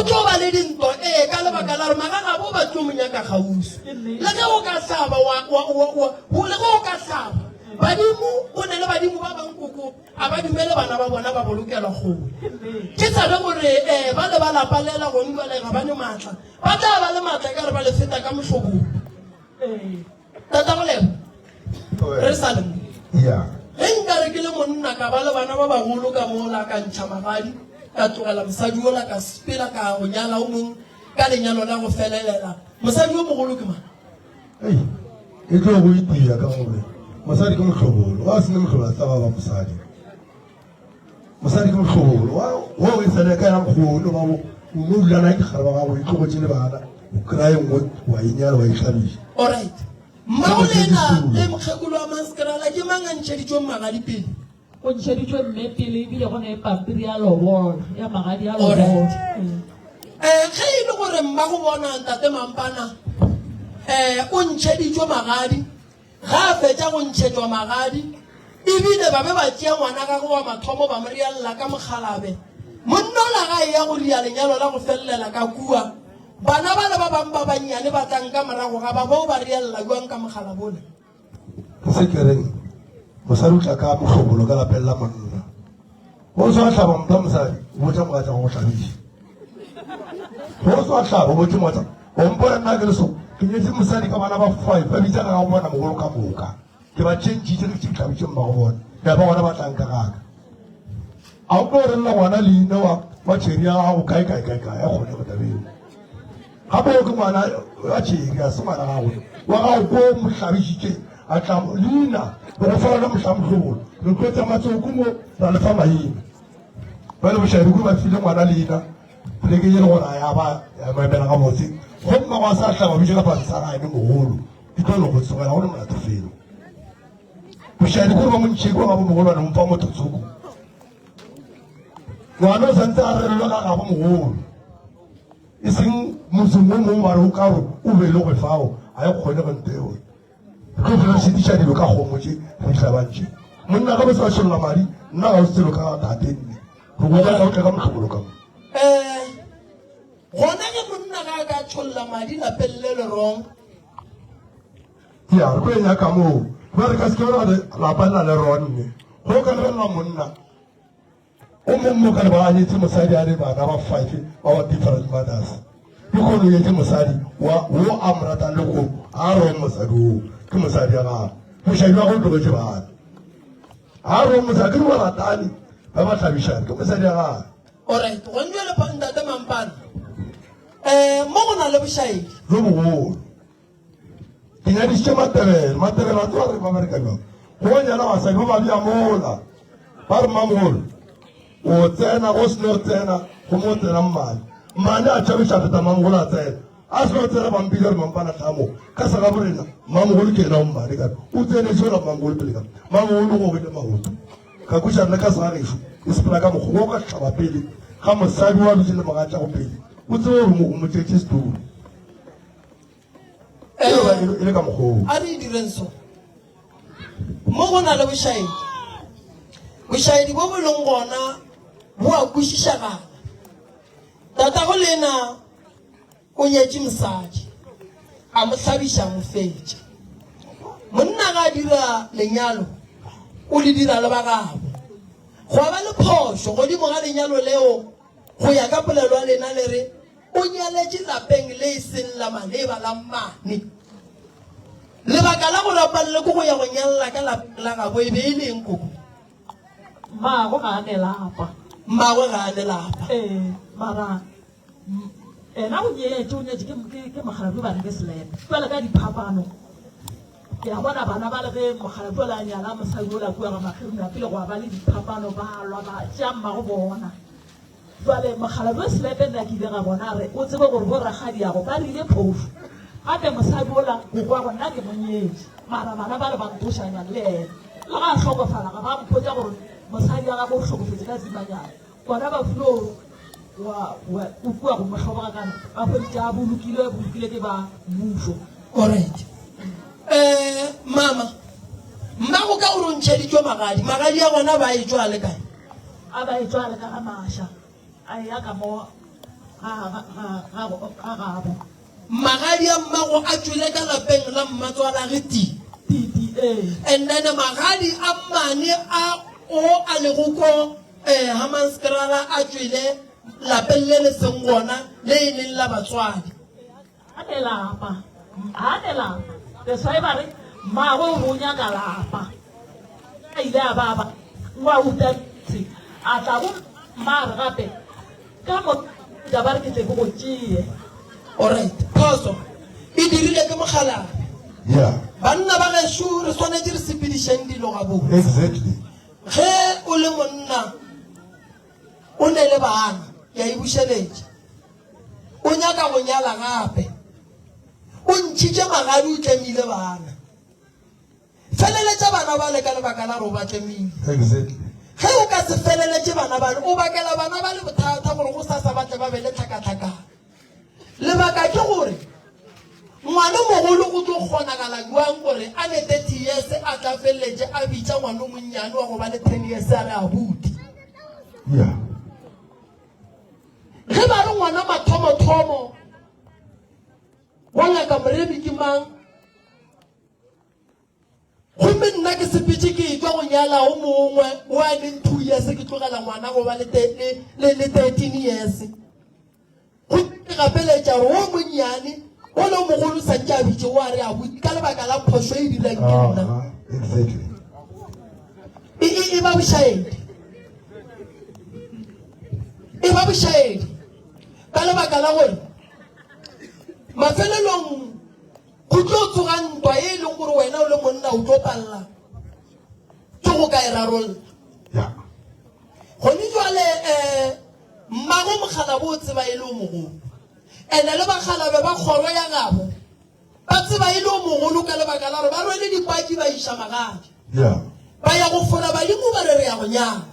tlo ba le dintwa, ee, ka lebaka la gore magagabo ba tlo mo nyaka kgauswi. Le ge o ka hlaba wa, wa, wa, wa, le ge o ka hlaba, badimo, o ne le badimo ba bang koko, a ba dumele bana ba bona ba bolokelwa kgole. Ke tsabe gore um ba le ba lapa lela gone jale ga ba ne maatla. Ba tla ba le maatla ka re ba le feta ka mohlobolo. Tatagolebo, re sa le mo. Ge nka re ke le monna ka ba le bana ba bagolo ka mola ka ntšha magadi ka tlogela mosadi ola ka sepela ka go nyala o mong ka lenyalo la go felelela mosadi yo mogolo ke mang? Ei, e tlo go itia ka gore mosadi ke mohlobolo wa se ne mohlobolo a tsaba ba mosadi Mosadi ke mohlobolo wa wo e sale ka ya mokgono ba o no dula nae dikgare ba gago e tlogotše le bana o kry-a e nngwe wa e nyala wa e hlabiša. Alright. Mmago lena le mokgekolo wa Manskrala ke mang a ntšheditšweng magadi pele? Go ntšheditšwe mme pele ebile go ne pampiri ya lobola ya magadi a lobola. Alright. Eh, ge e le gore mmago bona ntate Mampana eh o ntšheditšwe magadi Ge a fetša go ntšhetšwa magadi, e bile ba be ba tšea ngwana gagwe wa mathomo ba mo rialela ka mokgalabe. Monna ola ga a eya go ria lenyalo la go felelela ka kua, bana bale ba bang ba bannyane ba tlang ka morago ga ba bo ba rialela bjang ka mokgalabo ola? Ke se ke reng, mosadi o tla ka mohlobolo ka lapeng la monna. Go swa hlaba mpa mosadi, o botša mogatša go go hlabiša. Go swa hlaba, o botše mogatša, o mpone nna ke le so, ke nyetše mosadi ka bana ba five, ba bitša ga go bona mogolo ka moka. Ke ba tšentšitše ke ke hlabitše mmago bona, ya ba gona ba tlang ka gaka. A o tlo rella ngwana leina wa wa tšheri ya gago kae kae kae kae, a kgone go tabeng. Gape o ke ngwana wa tšheri, a se ngwana gago. Wa gago ko mo hlabišitše, a tla leina le go fa lona mohla mohlobolo. Re tlo tša matsoko mo ra le fa maina. Bjale bošaedi ko ba file ngwana leina poleke ye le gore a ya ba ya mo emela gabotse. Gomme go a sa hlaba bitše ka fase sa gae mogolo. Di tlo le go tsogela go le molato felo. Bošaedi ko ba mo ntšhe ko ga bo mogolwane mo fa motho tsoko. Ngwana o santse a rerelwa ka gabo mogolo. E seng motseng o mongwe ba re o ka re o belegwe fao, ga e kgone go nto eo. Re tlo fela re šitiša dilo ka kgomo tše re di hlabang tše. Monna ga bose ba tšholla madi, nna ga o selo ka tate nne. Re go nyaka o tle ka mohlobolo ka mo. Eh, gona ge monna ga a ka tšholla madi lapeng le le wrong. Ya, re tlo e nyaka moo. Ba re ka se ke ra re lapa le na le wrong nne. Go ka lebelela monna. O mong mo ka re ba a nyetse mosadi a le bana ba five ba ba different mothers. Le kgono o nyetse mosadi wa wo a mo ratang le go a rong mosadi oo ke mosadi ya gagwe. Mošadi wa go tlogetše bana. Ga re mosadi ke ba ratane ba ba hlabišane ke mosadi ya gagwe. Alright, gone jwale pa ntate Mampane. Eh, mo go na le bošaedi. Jo bogolo. Ke nyadišitše Matebele, Matebele a tseba re ba bereka bjang. Go nyala basadi ba ba bja mola. Ba re mamogolo o tsena go seno tsena go mo tsena mmane. Mmane a tšhabiša feta mamogolo a tsena. A seno tsena ba mpitša gore mampana tlamo ka sa ga borena mamogolo ke ena o mmane ka o tsenetše ola mamogolo pele ka mamogolo go gogile maoto. Ka kweša nna ka sa gešo e sepela ka mokgwa o ka hlaba pele ga mosadi wa dutše le mogatša go pele o tsebe gore o mo tšetše setulo. E le ka mokgwa oo. A re e direng so. Mo go na le bošaedi. Bošaedi bo bo leng gona bo a kwešišagala. Tatago lena o nyetše mosadi, a mo hlabiša a mo fetša. Monna ga a dira lenyalo, o le dira le ba gabo. Gwa ba le phošo godimo ga lenyalo leo go ya ka polelo ya lena le re o nyaletše lapeng le e seng la maleba la mmane. Lebaka la gore a palelwe ke go ya go nyalla ka lapeng la gabo e be e le eng koko? Mmagwe ga a ne lapa. Mmagwe ga a ne lapa. Ee, mara ena o nyetše, o nyetše ke, ke, ke mokgalabje ba re ke Selepe. Jwale ka diphapano, ke a bona bana ba le ge mokgalabje ola a nyala mosadi ola kua ga Makgeruna pele gwa ba le diphapano, ba lwa, ba tšea mmago bona. Jwale mokgalabje Selepe nna ke ile ga bona a re, o tsebe gore bo rakgadiago ba rile phofu. Gape mosadi ola kokoago nna ke mo nyetše, mara bana bale ba ntošanya le yena. Le ga a hlokofala ga ba mpotša gore mosadi wa gagwe o hlokofetše ka tsimanyana. Bona ba filo wa, wa, o kua go mo hloboga kana ba hweditše a bolokilwe, bolokile ke ba mmušo. Alright. Eh, mama, mmago ka gore o ntšheditšwe magadi, magadi a gona ba etšwa a le kae? A ba etšwa a le ka ga maša, a eya ka mo ga, ga, ga, ga, ga gabo. Magadi a mmago a tšwele ka lapeng la mmatswalage ti. Ti, ti, ee. And then magadi a mmane a o a lego ko eh, Hammanskraal a tšwele lapeng le le seng gona le e leng la batswadi. A ne lapa, a ne lapa. That's why ba re mmagwe o re o nyaka lapa. A ile a ba ba wa uta a tla go mma a re gape Ka mo ja ba re ke tle ke go tšee. Alright, phoso e dirile ke mokgalabje. Yeah. Banna ba gešo re swanetše re sepedišeng dilo gabotse. Exactly. Ge o le monna o ne le bana, ke a e bušeletša. O nyaka go nyala gape. O ntšhitše magadi o tlemile bana. Feleletša bana bale ka lebaka la gore o ba tlemile. Exactly. Ge o ka se feleletše bana bale, o bakela bana bale bothata gore gosasa ba tle ba be le tlhakatlhakano. Lebaka ke gore ngwana mogolo go tlo kgonagala jwang gore a ne 30 years a tla feleletše a bitša ngwana o monnyane wa go ba le 10 years a re abuti. Yeah. Ge ba re ngwana mathomothomo wa ngaka Moremi ke mang? Gomme nna ke sepetše ke etšwa go nyala o mongwe o a leng 2 years ke tlogela ngwana go ba le le le 13 years. Gomme ke gapeletša gore o monnyane o le mogolo sa ntše a bitše o a re a botse ka lebaka la phošo e dirang ke nna. Exactly. E e e ba bošaedi. E ba bošaedi ka lebaka la gore mafelelong Go tlo tsoga ntwa ye e leng gore wena o le monna o tlo palela ke go ka e rarolla. Yeah. Gone jwale um mmago mokgalabo o tseba e le o mogolo, ene le bakgalabe ba kgoro ya gabo ba tseba e le o mogolo ka lebaka la gore ba rwele dipaki ba iša magadi. Yeah. Ba ya go fora badimo ba re re ya go nyala.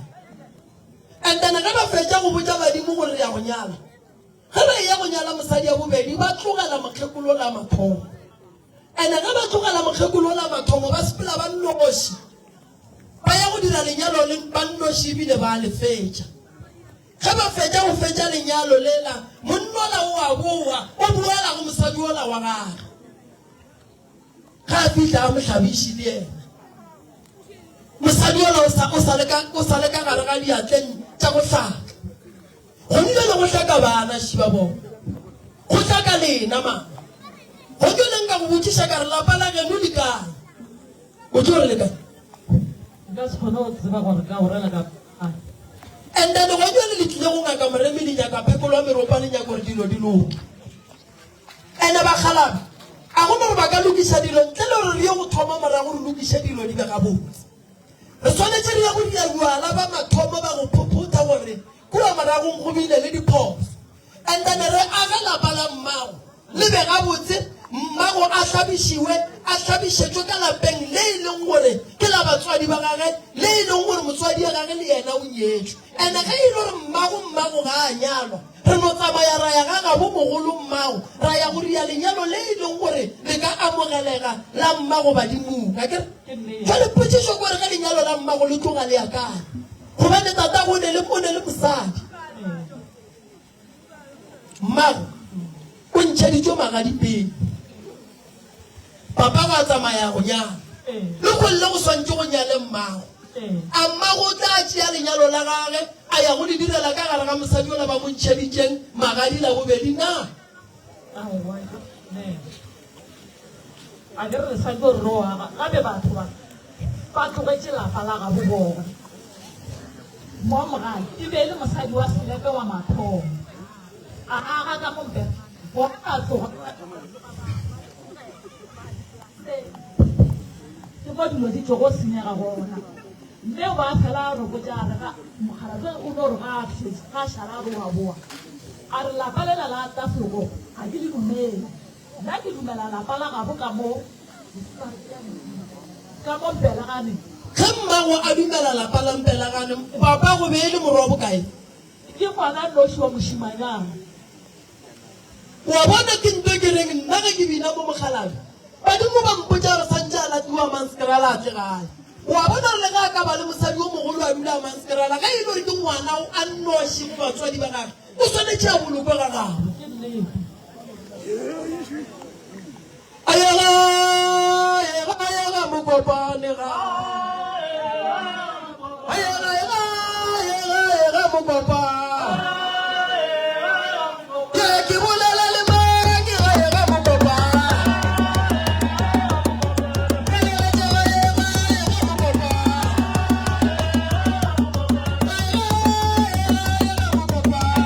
And then ge ba fetša go botša badimo gore re ya go nyala, Ge ba eya go nyala mosadi ya bobedi, ba tlogela mokgekolo la mathomo. Ene ge ba tlogela mokgekolo la mathomo, ba sepela ba nnoši. Ba ya go dira lenyalo le ba nnoši ebile ba le fetša. Ge ba fetša go fetša lenyalo lela, monnola o a boa, o boela go mosadi ola wa gagwe. Ge a fihla a mo hlabiše le yena. Mosadi ola o sa, o sa le ka, o sa le ka gare ga diatleng tša go hlaka. Go bile le go hlaka bana šiba bona. Go hlaka lena mama. Go tšo le nka go botšiša ka re lapa la geno le kae? O tlo re le kae? Nka se kgone go tseba gore ka go rela ka a. And then gwa bjale le tlile go Ngaka Moremi le nyaka phekolo ya meropa le nyaka gore dilo di loke. Ene bakgalabe a go no gore ba ka lokiša dilo ntle le gore re ye go thoma morago re lokiše dilo di be gabotse. Re swanetše re ye go dia bjala ba mathomo ba go phophotha gore kua moragong go bile le diphoso. And then re age lapa la mmago le be gabotse, mmago a hlabišiwe, a hlabišetšwe ka lapeng le e leng gore ke la batswadi ba gage, le e leng gore motswadi ya gage le yena o nyetšwe. And ge e le gore mmago mmago ga a nyalwa, re no tsamaya ra ya ga gabo mogolo mmago, ra ya go ria lenyalo le e leng gore le ka amogelega la mmago badimong. Akere? Jwale potšišo ke gore ge lenyalo la mmago le tloga le ya kae? Gobane tatago o ne le, o ne le mosadi. Mmago o ntšheditšwe magadi pele. Papa wa tsamaya go nyala. Le golle go swantše go nyale mmago. A mmago o tla tšea lenyalo la gage a ya go le direla ka gare ga mosadi yola ba mo ntšheditšeng magadi la bobedi na? Aowa, ne. A ke re re swanetše gore re o aga gape batho ba ba tlogetše lapa la gabo bona. Momogadi e be e le mosadi wa Selepe wa mathomo. A aga ka mo Mpetlana. Bona ba tloga Se ke mo dilo di tšogo senyega gona. Mme o ba fela a re botša a re ga mokgalabje o no re ga a fetša ga a šala a re o a boa. A re lapa lela la Tafogo ga ke le dumele. Nna ke dumela lapa la gabo ka mo ka mo Mpelagane. Ge mmago a dumela lapa la Mpelagane, papa go be e le morwa wa bokae? Ke ngwana noši wa mošimanyana. Wa bona ke nto ke reng nna ge ke bina mo mokgalabje, badimo ba mpotša gore santše a latiwa Hammanskraal a tle gae. Wa bona gore le ge a ka ba le mosadi yo mogolo a dula Hammanskraal, ge e le gore ke ngwana a nnoši go batswadi ba gagwe, o swanetše a bolokwe ga gabo. Ke nnete. Ayega, ayega, ayega, mokopane ga. Ayega, ayega, ayega, ayega, mokopane. Ke ke bolela le mang ke ga yega mokopane. Ke leletša ga yega, ayega mokopane. Ayega, ayega, ayega, mokopane.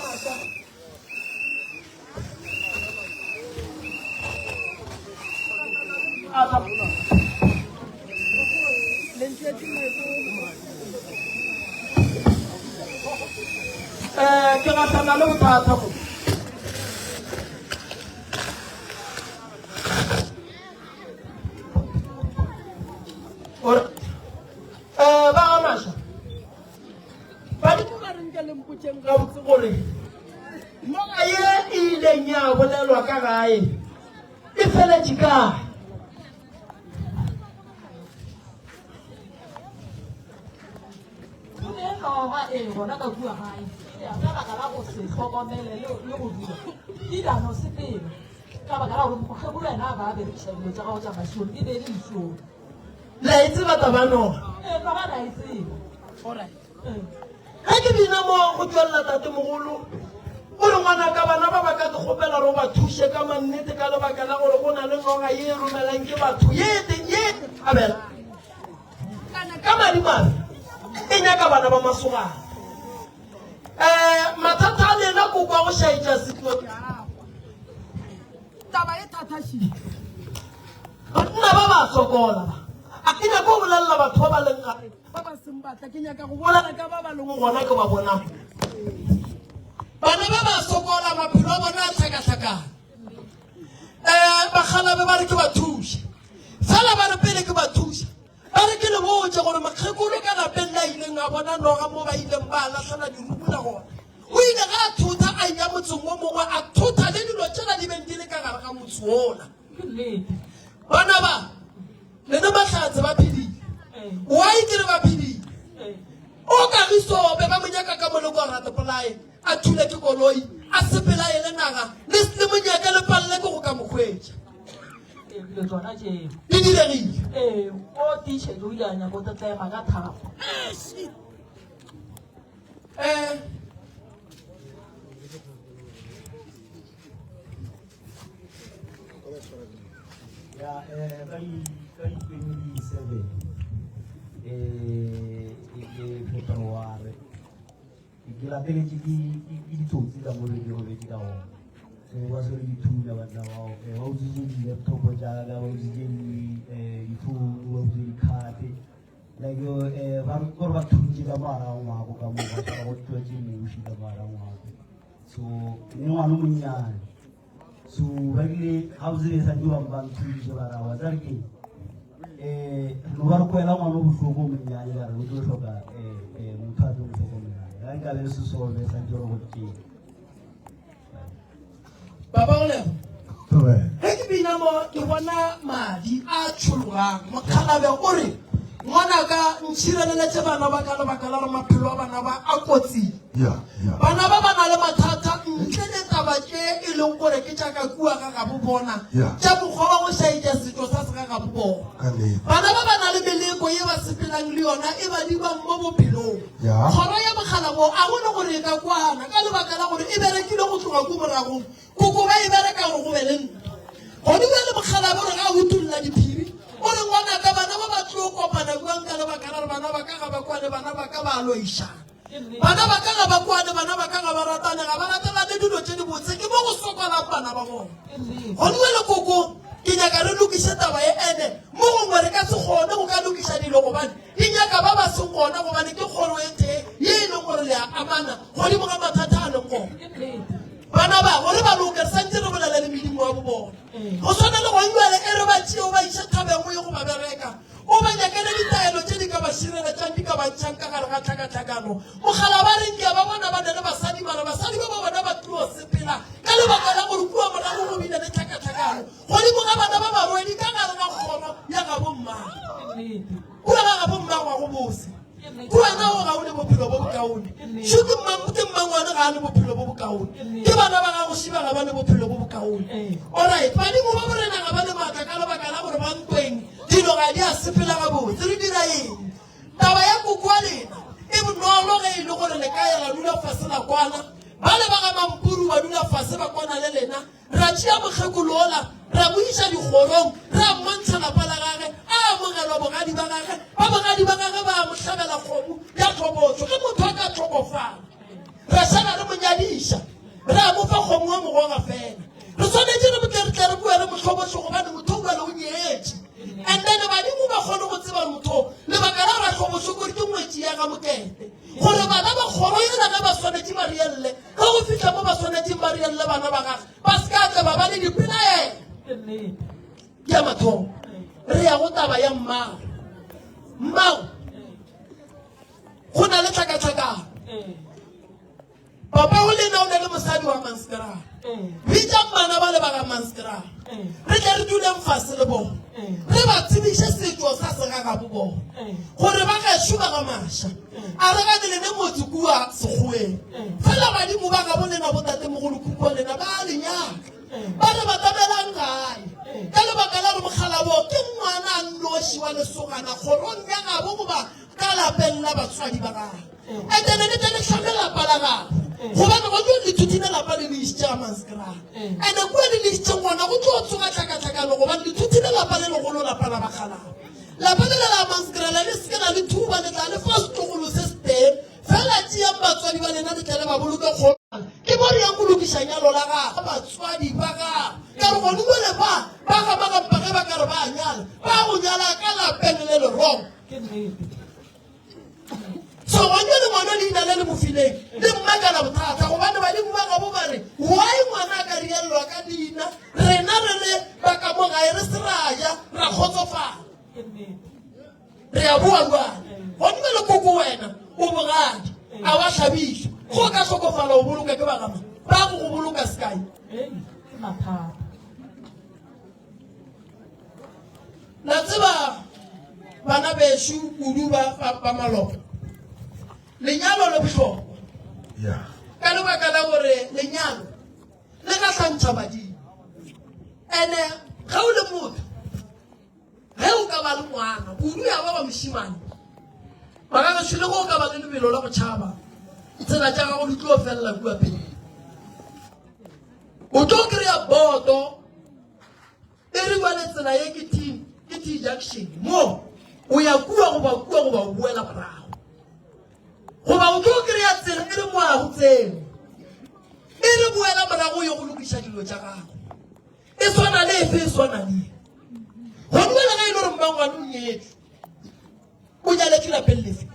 Masha. Eh, ke gahlana le bothata mo. Ore, eh, ba ga Masha. Badimo ba re nke le mpotšeng gabotse gore noga ye e ileng ya bolelwa ka gae e feletše kae? Go ne noga e gona ka kua gae ka baka la go se hlokomele le go dula e ile a no sepela ka baka la gore mokgekolo yena a ba a berekiša dilo tša gago tša mašong e be e le lešong. Le a e tseba taba ya noga? Ee, noga re a e tseba. Alright. Ge ke bina mo go tšwelela tatemogolo, o re ngwanaka bana ba ba ka ke kgopela gore o ba thuše ka mannete ka lebaka la gore go na le noga ye e romelang ke batho ye e teng ye e thabela kana ka madimabe e nyaka bana ba masogana. Um mathata a lena ko kwa go šaetša setlo taba e thathašile. Banna ba ba sokola ba. A ke nyake go bolelela batho ba ba leng gare ba ba seng batla, ke nyaka go bolela ka ba ba leng gona ke ba bonang. Bana ba ba sokola, maphelo a bona a hlakahlakana. Um bakgalabe ba re ke ba thuše, fela ba re pele ke ba thuša ba re ke le botše gore mokgekolo ka lapeng la ileng a bona noga mo ba ileng ba lahlela dirumula gona, o ile ge a thotha a eya motseng wo mongwe a thotha le dilo tšela di beng di le ka gare ga motse wola. Ke nnete. Bana ba, lena mahlatse ba phedile. Why ke re ba phedile? O Kagiso be ba mo nyaka ka moleko wa ratepolae, a thule ke koloi, a sepela e le naga, le le mo nyake le palele ke go ka mo hwetša. Ee, dilo tsona tšeo. Di diregile. Ee, o tiišetše o ile a nyaka o tetlema ka thapo. Eh, Ya, eh, ka di ka di 27 eh e February ke lateletše ke ke ditsotsi ka mo ke robetše ka gona. So ba swere dithunya banna bao, eh, ba utswitše di-laptop tša ka, ba utswitše di eh difounu, ba utswitše di-card. Like eh ba gore ba thuntše ka mo gare ga ngwako ka mo ba tshwara go tlwetše muši ka mo gare ga ngwako. So ne ngwana o monnyane. So ba rile gabotse be santse ba ba nthuntše ba ra wa tsare ke eh re no ba re kwela ngwana o bohloko o monnyane ka re o tlo hloka eh eh motho a tlo mo hlokomelang. Ga nka be se solve santse re go tšee. Papa Olego, Thobela. ge ke bina mo ke bona madi a tšhologang. Mokgalabe o re, Ngwanaka, ntšhireletše bana ba ka lebaka la gore maphelo a bana ba a kotsing. Ya, ya. Bana ba ba na le mathata ntle le taba tše e leng gore ke tša ka kua ga gabo bona, Ya. tša mokgwa wa go šaetša setšo sa segagabo bona. Ka nnete. Bana ba ba na le meleko ye ba sepelang le yona e ba dibang mo bophelong. Ya. Kgoro ya Mokgalabo a go ne gore e ka kwana ka lebaka la gore e berekile go tloga ko moragong. Koko ba e bereka gore go be le ntwa. Gone bjale Mokgalabo o re ga a utolla diphiri o re ngwanaka bana ba ba tlo kopana bjang ka lebaka la gore bana ba ka ga ba kwane, bana ba ka ba a loišana. Bana ba ka ga ba kwane, bana ba ka ga ba ratane, ga ba ratelane dilo tše dibotse, ke mo go sokolang bana ba bona. Gone bjale koko ke nyaka re lokiše taba ye ene mo gongwe re ka se kgone go ka lokiša dilo gobane di nyaka ba ba seng gona gobane ke kgoro e tee ye e leng gore le a amana godimo ga mathata a leng gona. Bana ba gore ba loke re santse re bolela le medimo wa bo bona. Go swana le gong bjale e re ba tšee o ba iše thabeng o ye go ba bereka, o ba nyakele ditaelo tše di ka ba šireletšang di ka ba ntšhang ka gare ga tlhakatlhakano. Mogala ba reng ke a ba bona ba na le basadi mara basadi ba ba bona ba tlilo sepela ka lebaka la gore kua morago go bile le tlhakatlhakano godimo ga bana ba barwedi ka gare ga kgoro ya gabo mmago. Kua ga gabo mmago ga go bose. Ke wena o ga o ne bophelo bo bokaone. Šo ke mma, ke mmangwane ga a ne bophelo bo bokaone. Ke bana ba gago šiba ga ba ne bophelo bo bokaone. Alright, badimo ba borena ga ba ne maatla ka lebaka la gore ba ntweng, dilo ga di a sepela gabotse. Re dira eng? Taba ya koko wa lena e bonolo ge e le gore le ka ya la dula fase la kwana. Bale ba ga Mampuru ba dula fase ba kwana le lena. Ra tšea mokgekolo wola, ra mo iša dikgorong, ra mmontšha lapa la gage, a amogelwa bogadi ba gage, ba bogadi ba gage ba mo hlabela kgomo ya tlhobotšo. Ge motho a ka hlokofala, ra šala re mo nyadiša. Re a mo fa kgomo wa mogoga fela. Re swanetše re tle re tle re bue le mohlobošo gobane motho o bjale o nyetše. And then badimo ba kgone go tseba motho lebaka la gore hlobošo kore ke ngwetši ya ga Mokete. Gore bana ba kgoro yela ge ba swanetše ba rielle, ge go fihla mo ba swanetšeng ba rielle bana ba gage, ba se ka tla ba ba le dipelaelo. Ke ya mathomo. Re ya go taba ya mmago. Mmago, go na le tlhakatlhakano. Papa o lena o ne le mosadi wa Manskrala. Bitsang bana ba le ba ga Manskrala. Re tle re duleng fase le bona. Re ba tsebiše setšo sa segagabo bona. Gore ba gešo ba ga Masha. A re gane le ne motse kua Sekgoweng. Fela badimo ba gabo lena botatemogolo-khukhu wa lena ba a le nyaka. Ba re batamelang gae. Ka lebaka la gore mokgalabo ke ngwana a nnoši wa lesogana kgorong ya gabo goba ka lapeng la batswadi ba gagwe. Etene le tle le hlame lapa la gagwe gobane go tlo le thuthile lapa le le išitše ga Manskrala. Ene kua le le išitšeng gona go tlo tsoga tlhakatlhakano gobane le thuthile lapa le legolo lapa la bakgalabo. Lapa le le la Manskrala le se ke la le thuba le tla le fa setlogolo se setee fela tšeang batswadi ba lena le tle le ba boloke kgolo. Ke mo re yang go lokiša nyalo la gagwe batswadi ba gagwe ka re gone jale ba ba ga ba gampa ge ba ka re ba a nyala ba go nyala ka lapeng le le wrong. Ke nnete. So gone le ngwana leina le le mo fileng le mmakala bothata gobane badimo ba gabo ba re why ngwana a ka rielelwa ka leina rena re le ba ka mo gae re se ra ja ra kgotsofala re a boa jale gone le koko wena o bogadi a wa hlabišwa go ka hlokofala o boloka ke ba gama ba go go boloka sekai ke mathata La tseba, bana bešo, kudu ba, ba, ba maloba, lenyalo le bohlokwa. Yeah. Ka lebaka la gore lenyalo le gahlantšha badimo. Ene ge o le motho, ge o ka ba le ngwana, kudu ya ba wa mošemane, bagagešo le ge o ka ba le lebelo la go tšhaba, tsela tša gago di tlo felela kua pele. O tlo kry-a boto E re bjale tsela ye ke T, ke T junction. Mo, o ya kua goba kua goba o boela morago. Goba o tlo kry-a tsela e re mo a go tsene. E re boela morago o ye go lokiša dilo tša gago. E swana le efe e swana le ye. Gone bjale ge e le gore mmangwane o nyetšwe, o nyaletšwe lapeng lefe?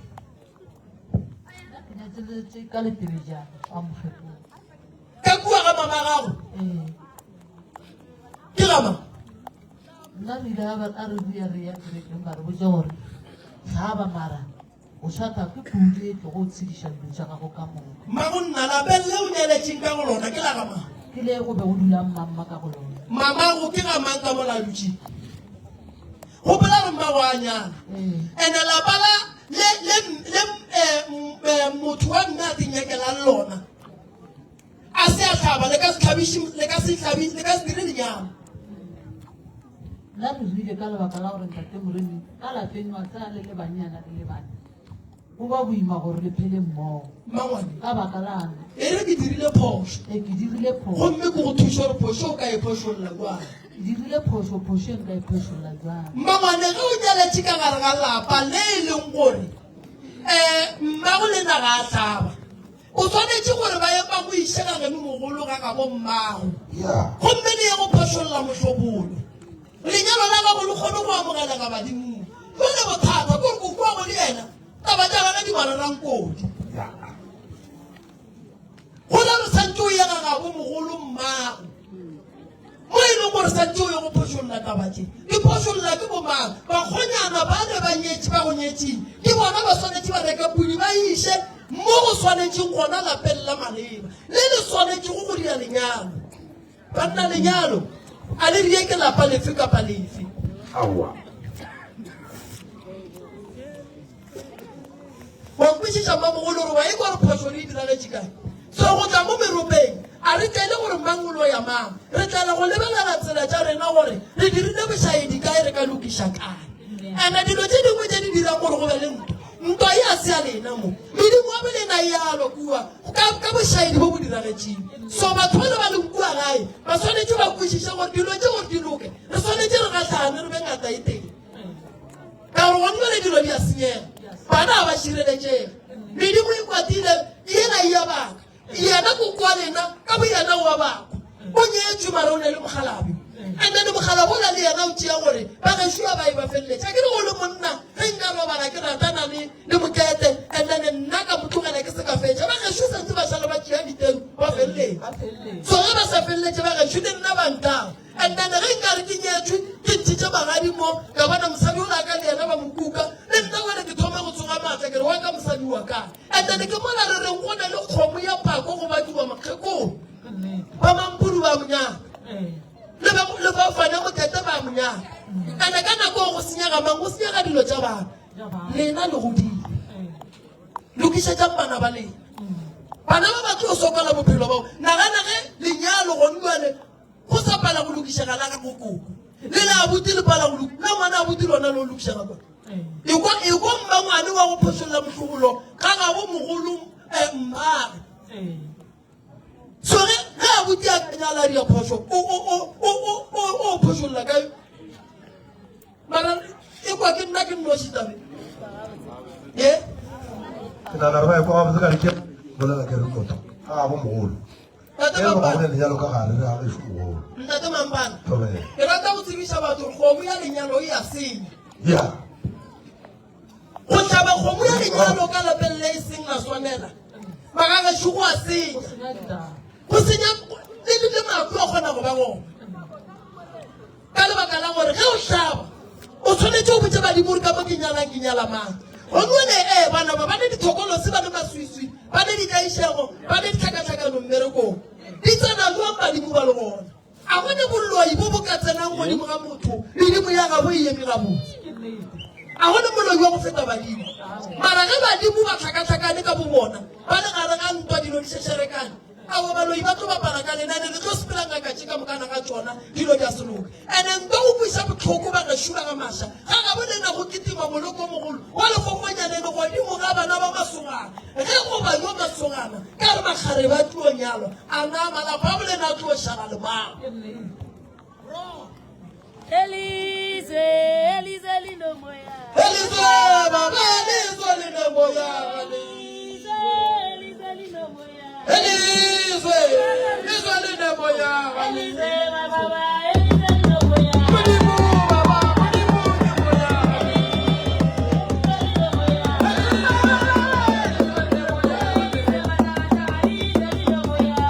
Ke nyatseletše ka letebejana a mokgekolo. Ka kua ga mama gago? Ee. Ke ga mang? Nna re ile a re buya re ya kerekeng ba re botša gore hlaba mara o šata ke pudi e tlogo o tshediša dilo tša gago ka moka. Mmago nna lapeng le o nyaletšeng ka go lona ke la ga mang? Ke le go be go dula mmamma ka go lona. Mamago ke ga mang ka mo la dutšeng? Gopola gore mmago a nyala. Ene lapa la le le le eh, motho wa mme a tinyakelang lona a se a hlaba le ka se hlabiše le ka se hlabi le ka se dire lenyalo. Nna re rile ka lebaka la gore ntate Moremi ka lapeng wa tsaya le le bannyana le le bana go ba boima gore le phele mmogo. Mmangwane. Ka baka la'ng? E re ke dirile phošo. E ke dirile phošo. Gomme ke go thuša gore phošo o ka e phošolla jwang. Ke dirile phošo, phošo e nka e phošolla jwang. Mmangwane, ge o nyaletše ka gare ga lapa le e leng gore um mmago le na ga a hlaba, o swanetše gore ba ye ba go iše ga geno mogolo ga gabo mmago. Gomme le ye go phošolla mohlobolo. Lenyalo la gago le kgone go amogelega badimong. Jwale bothata ke gore kokoago le yena taba tša gagwe di mararankodi. Go la re santše o ye ga gabo mogolo mmago mo e leng gore santše o ye go phošolla taba tše. Di phošolla ke bomang? Bakgonyana ba ne ba nyetše ba go nyetšeng ke bona ba swanetše ba reka pudi ba iše mo go swanetšeng gona lapeng la maleba le le swanetšego go dira lenyalo. Banna, lenyalo a le rie ke lapa lefe kapa lefe. Aowa. Wa nkwešiša mmamogolo gore wa ekwa gore phošo re e diragetše kae? So go tla mo meropeng a re tlele gore mang o loya mang, re tlela go lebelela tsela tša rena gore re dirile bošaedi kae re ka lokiša kae. Ene dilo tše dingwe tše di dirang gore go be le ntwa, ntwa e a se ya lena mo. Medimo wa bolena e alwa kua ka, ka bošaedi bo bo diragetšeng. So batho bale ba leng kua gae ba swanetše ba kwešiše gore dilo tše gore di loke, re swanetše re gahlane re be ngata e tee. Ka gore gone jale dilo di a senyega, bana ga ba šireletšege. Medimo e kwatile, yena e a baka. Yena koko wa lena ka boyena. wa bakwa o nyetšwe mara o ne le mokgalabje and then mokgalabje ola le yena o tšea gore ba gešo ba ba e ba feleletša ke re go le monna ge nka robala ke ratana le le mokete and then nna ka mo tlogela ke se ka fetša ba gešo santse ba šale ba tšea diteru ba feleletše so ge ba sa feleletše ba gešo le nna ba ntang And then ge nkare ke nyetšwe ke ntšhitše magadi mo ka bona mosadi o la ka le yena ba mo kuka le nna wele ke thoma go tsoga maatla ke re wa ka mosadi wa ka and then ke mola re reng go na le kgomo ya phako go badiwa mokgekong ba mampuru ba monyaka le ba le ba fane go tete ba monyaka and ka nako go senyega mang go senyega dilo tša bana lena le godile lokišetšang bana ba lena bana ba ba tlo sokola bophelo bao nagana ge lenyalo gone jale Go sa pala go lokišega la gago koko. Le le abuti le pala go lokišega. Na ngwana abuti lona le o lokišega kwa. Ekwa ekwa mmangwane wa go phošolla mohlobolo ga gabo mogolo eh, mmage. So ge ge abuti a ka nyala dia phošo o o o o o o o phošolla kae? Mara ekwa ke nna ke nnoši tabe. Ye? Ke nagana gore ba ekwa gabotse ka re ke bolela ke re motho ga gabo mogolo. Ntate Ge re Mampane. gole lenyalo ka gare re age mogolo. Ntate Mampane. Thobela. Ke rata go tsebiša batho gore kgomo ya lenyalo e a senya. Ya. Go hlaba kgomo ya lenyalo ka lapeng le e seng la swanela. Magagešo go a senya. Go senya le le mahu a kgona go ba gona. Ka lebaka la gore ge o hlaba o tshwanetše o botše badimo gore ka mo ke nyalang ke nyala mang. Gonone ee bana ba ba ne dithokolose ba ne maswiswi ba ne ditlaišego ba ne ditlhakatlhakano mmerekong. Di tsena jwang badimo ba le gona? A go ne boloi bo bo ka tsenang godimo ga motho medimo ya gagwe e eme gabotse? A go ne moloi wa go feta badimo? Mara ge badimo ba tlhakatlhakane ka bobona ba le gare ga ntwa dilo di šešerekane, Aowa, baloi ba tlo bapala ka lena, ene le tlo sepela ngaka tše ka mokana ga tšona, dilo di a se loka. Ene nto go kweša bohloko ba gešo ba ga Masha, ga gabo lena go kitima moloko o mogolo wa lekgokgonyane ene godimo ga bana ba masogana. Ge go ba yo masogana, ka re makgarebe a tlo nyalwa, a na malapa a bolena a tlo šala le mang? Elizwe, Elizwe linomoya. Elizwe, baba, Elizwe linomoya. Elizwe, Elizwe linomoya. Elizwe, Elizwe linomoya. Elizwe, baba, Elizwe linomoya. Modimo, baba, Modimo ke moya. Elizwe linomoya. Elizwe, baba, Elizwe linomoya.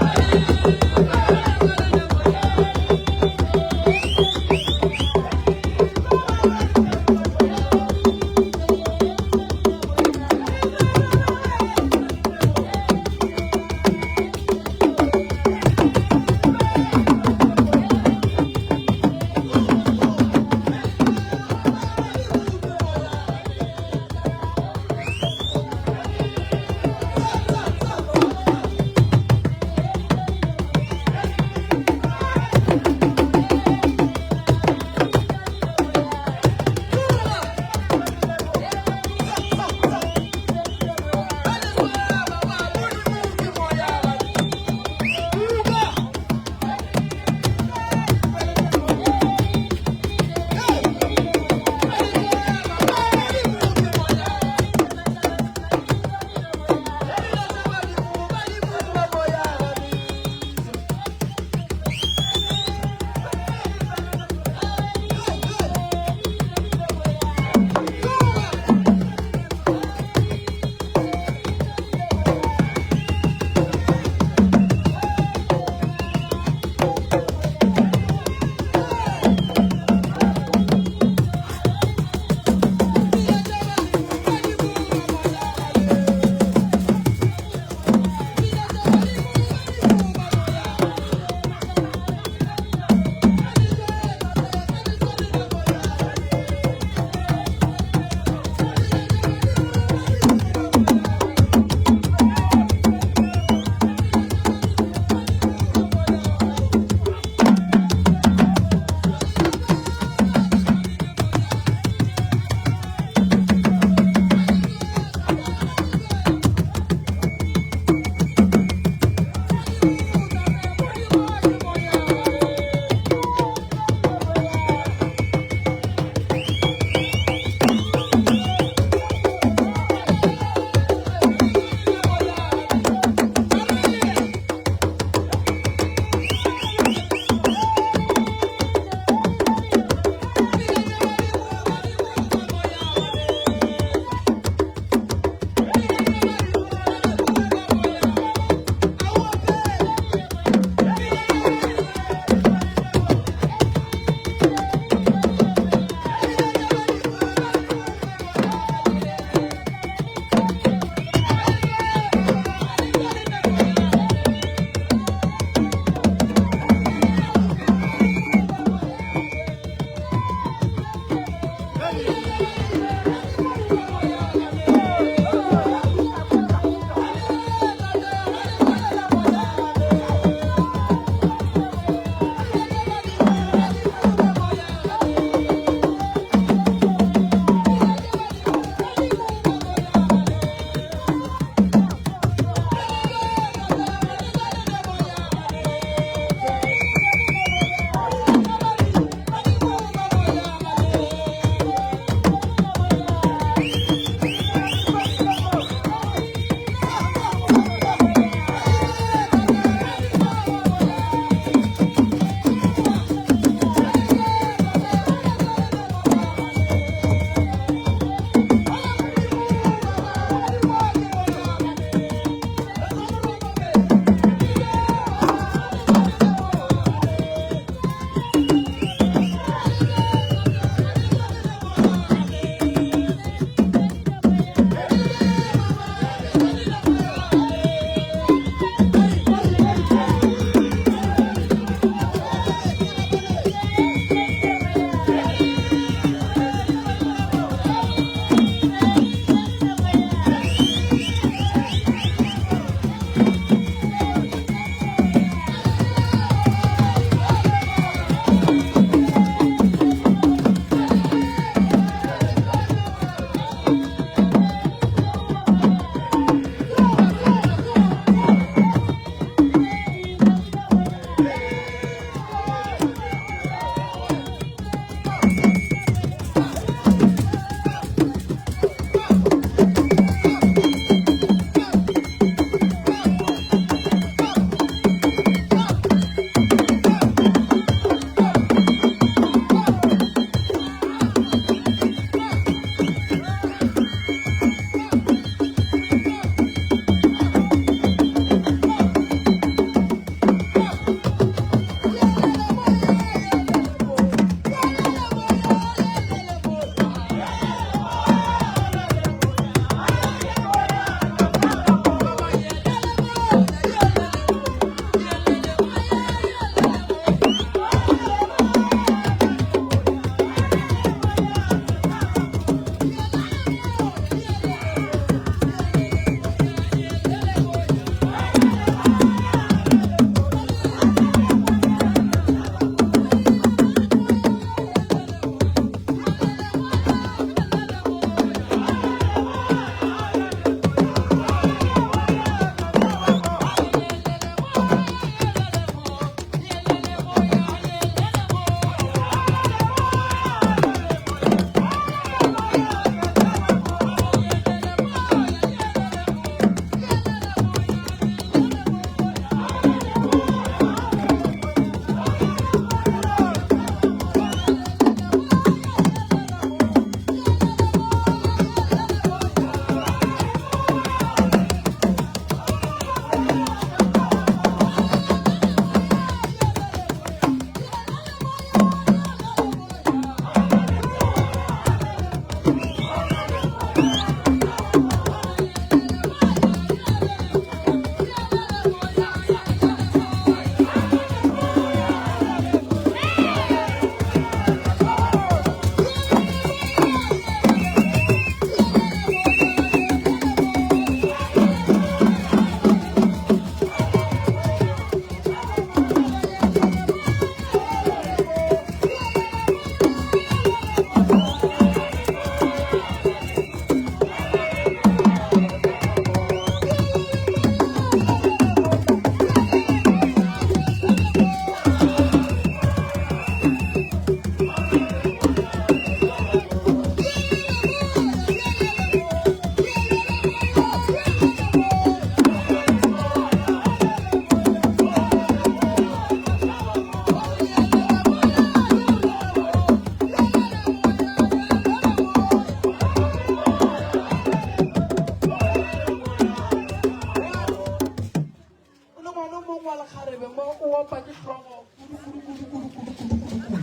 opa ke hlogo kudu kudu kudu kudu kudu kudu kudu kudu.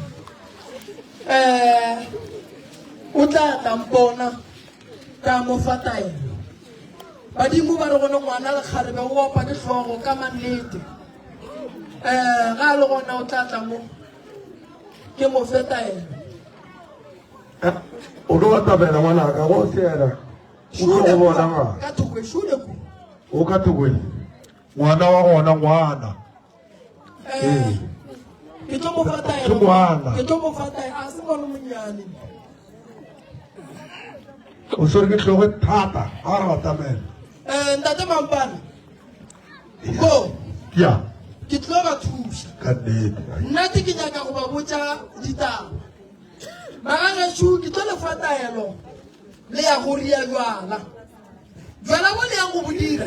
Eh o tla tla mpona ka mo fa taelo. Badimo ba re gone ngwana lekgarebe o opa ke hlogo ka mannete. Eh ga a le gona o tla tla mo ke mo fe taelo. O tlo batamela ngwanaka go se yena o tlo go bona ngaka. Ka thoko e šole ku. O ka thoko e. Ngwana wa gona ngwana. Eh, ke tlo mo fa taelo. Ke ngwana. Ke tlo mo fa taelo. A se ngwana monnyane. O swere ke hlogo e thata ga re batamela. Eh, ntate Mampane. Ko. Ya. Ke tlo ba thuša. Ka nnete. Nnete ke nyaka go ba botša ditaba. Magagešo ke tlo le fa taelo le ya go ria jwala. Jwala bo le yang go bo dira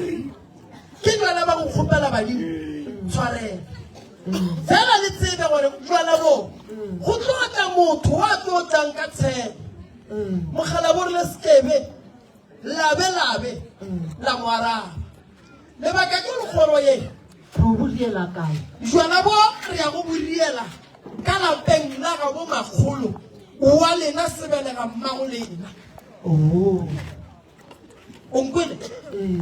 ke jwala ba go kgopela badimo tshwarelo. Fela le tsebe gore jwala bo go tlo tla motho wa tlo tlang ka tshepo. Mogala bo rile sekebe labe labe la mo araba. Lebaka ke gore kgoro ye Re o bo riela kae? Jwala bo re ya go bo riela ka lapeng la gabo makgolo wa lena sebelega mmago lena. Oh. O nkwele? Ee.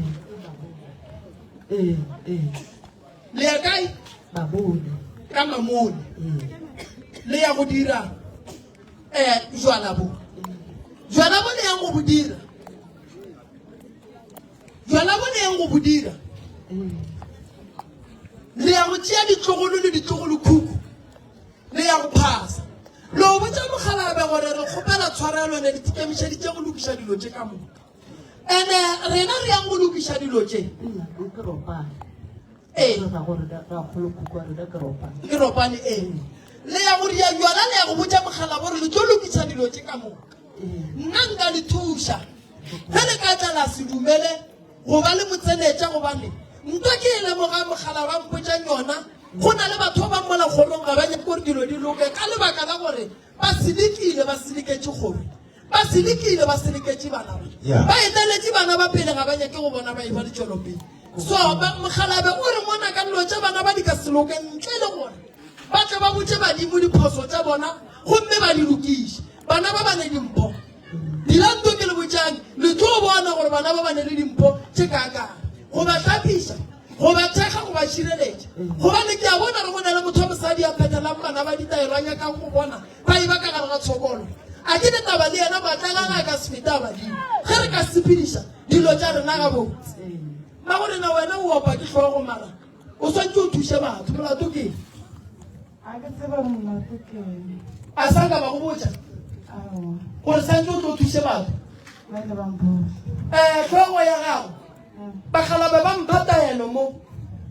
Ee, ee. Le ya kae? Mamone. Ka Mamone. Ee. Le ya go dira eh jwala bo. Jwala bo le yang go bo dira. Jwala bo le yang go bo dira. Le ya go tšea ditlogolo le ditlogolokhukhu. Le ya go phasa. Le o botša mokgalabje gore re kgopela tshwarelo ne le ikemišeditše go lokiša dilo tše ka moka. Ene rena re yang go lokiša dilo tše. Ke ropane. Ee. Re ra gore rakgolokhukhu wa rena ke ropane. Ke ropane ee. Le ya go ria bjala le ya go botša mokgalabje gore le tlo lokiša dilo tše ka moka. Nna nka le thuša. Ge le ka tla la se dumele go ba le motsenetša gobane ntwa ke e lemoga mogala ba mpotšang yona go na le batho ba mola kgorong ga ba nyake gore dilo di loke ka lebaka la gore ba selekile ba seleketše kgoro ba selekile ba seleketše bana ba ba eteletše bana ba pele ga ba nyake go bona ba e ba le tšwelopele so mogalabe o re ngwana ka dilo tša bana ba di ka se loke ntle le gore ba tle ba botše badimo diphoso tša bona gomme ba di lokiše bana ba ba ne dimpho Dilanto ke le botšang, le tlo bona gore bana ba ba ne le dimpho tše kaakang. Go ba hlapiša, go ba thekga, go ba šireletša. Gobane ke a bona gore go na le motho wa mosadi a phethelang bana ba ditaelo a nyakang go bona ba e ba ka gare ga tshokolo. A ke ne taba le yena, maatla a gagwe a ka se fete a badimo ge re ka sepediša dilo tša rena gabotse. Mmagorena wena o opa ke hlogo mara o swantše o thuše batho, molato ke eng? A ke tsebe gore molato ke eng. A sa ka ba go botša Aowa. gore santse o tlo thuše batho? Ba ile ba mpotša. Um hlogo ya gago bakgalabe ba mpha taelo mo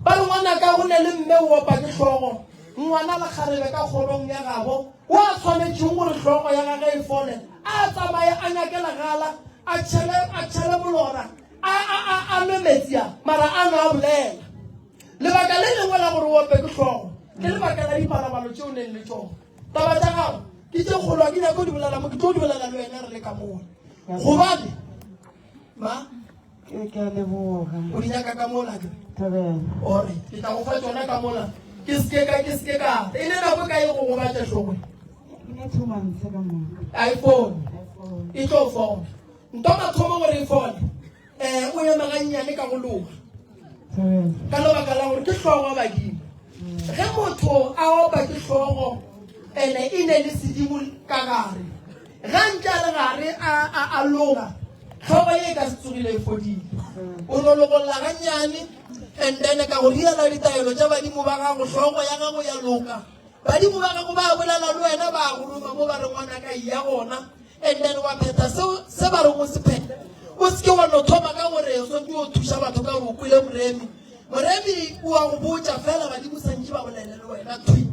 ba re ngwanaka go ne le mme o opa ke hlogo ngwana lekgarebe ka kgorong ya gabo o a tshwanetšeng gore hlogo ya gage e fole a tsamaye a nyake legala a tšhele a tšhele molora a a a a nwe metsi a mara a no a bolela Lebaka le lengwe la gore o ope ke hlogo ke lebaka la dipalabalo tše o neng le tšona. Taba tša gago ke tše kgolo, ga ke nyake go di bolela mo, ke tlo di bolela le wena re le ka mola. Gobane ma Ke ke a leboga. o di nyaka ka mola ke Thabela. ore ke tla go fa tšona ka mola ke seke ka ke seke ka e le nako e kae go gobatša hlogo Ke ne 2 months ka moka. iphone iPhone. e tlo fona nto mathomo gore e fone um o ema gannyane ka go loga ka lebaka la gore ke hlogo ya badimo ge motho a opa ke hlogo ene e ne le sedimo ka gare ge a ntse a le gare a loga hlogo ye e ka se tsogile e fodile o no logolla gannyane and then ka go riela ditaelo tša badimo ba gago hlogo ya gago ya loka badimo ba gago ba bolela le wena ba go roma mo ba re ngwana ka ya gona And then wa phetha seo se ba reng o se phethe. O se ke wa no thoma ka gore o swanetše o thuša batho ka gore o kwele moremi. Moremi o a go botša fela badimo santše ba bolele le wena thwi.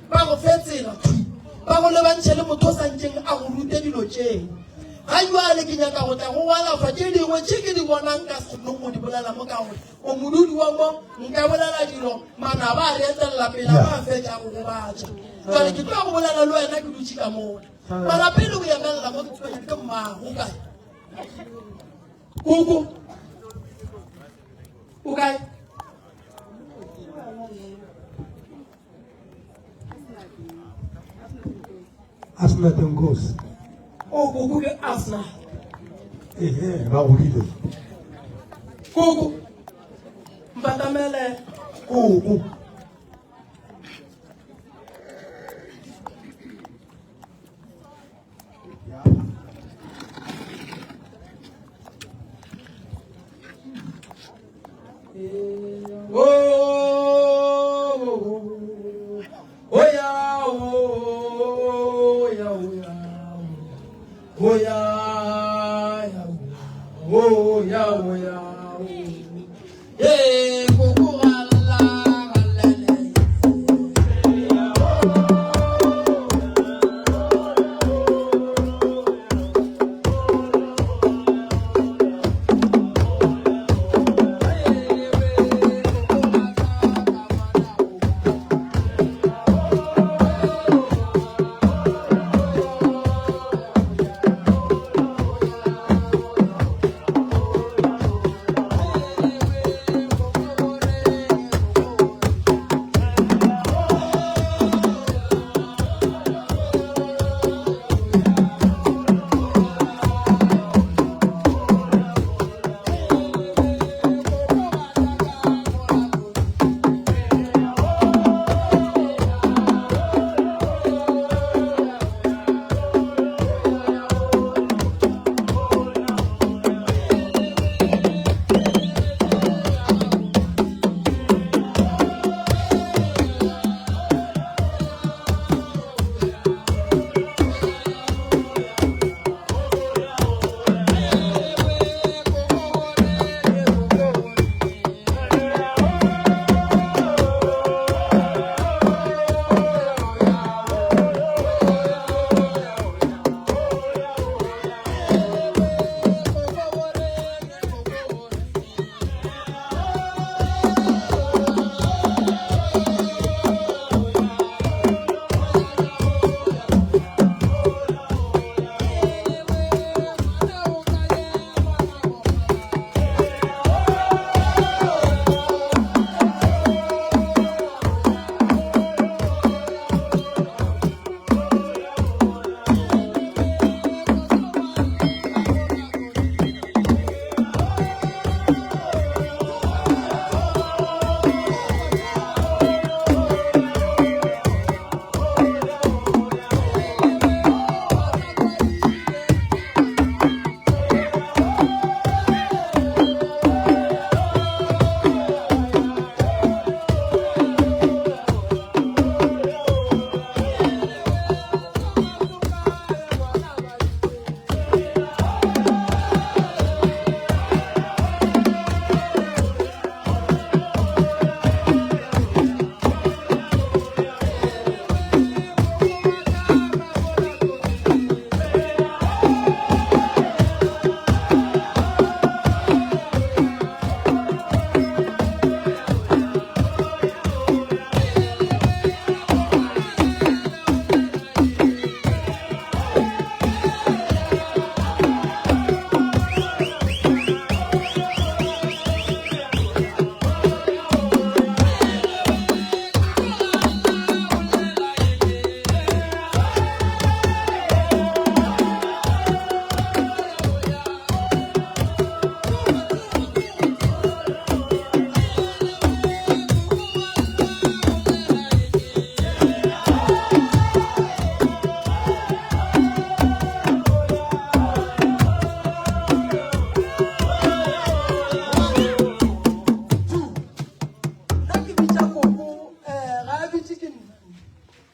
Ba go fe tsela thwi. Ba go lebantšhe le motho o santšeng a go rute dilo tšeo. Ga jwale ke nyaka go tla go alafa tše dingwe tše ke di bonang ka se kgoneng go di bolela mo ka gore o modudi wa mo nka bolela dilo manaba a re etelela pele a ba fetša go gobatša. Jwale ke tlo go bolela le wena ke dutše ka mola. Mara pele o emelela mo ke tsebanya ke mmago o kae? Koko o kae? Asnath Nkosi. O koko ke Asnath. Ehe, ba godile. Koko. Mbatamele. Koko.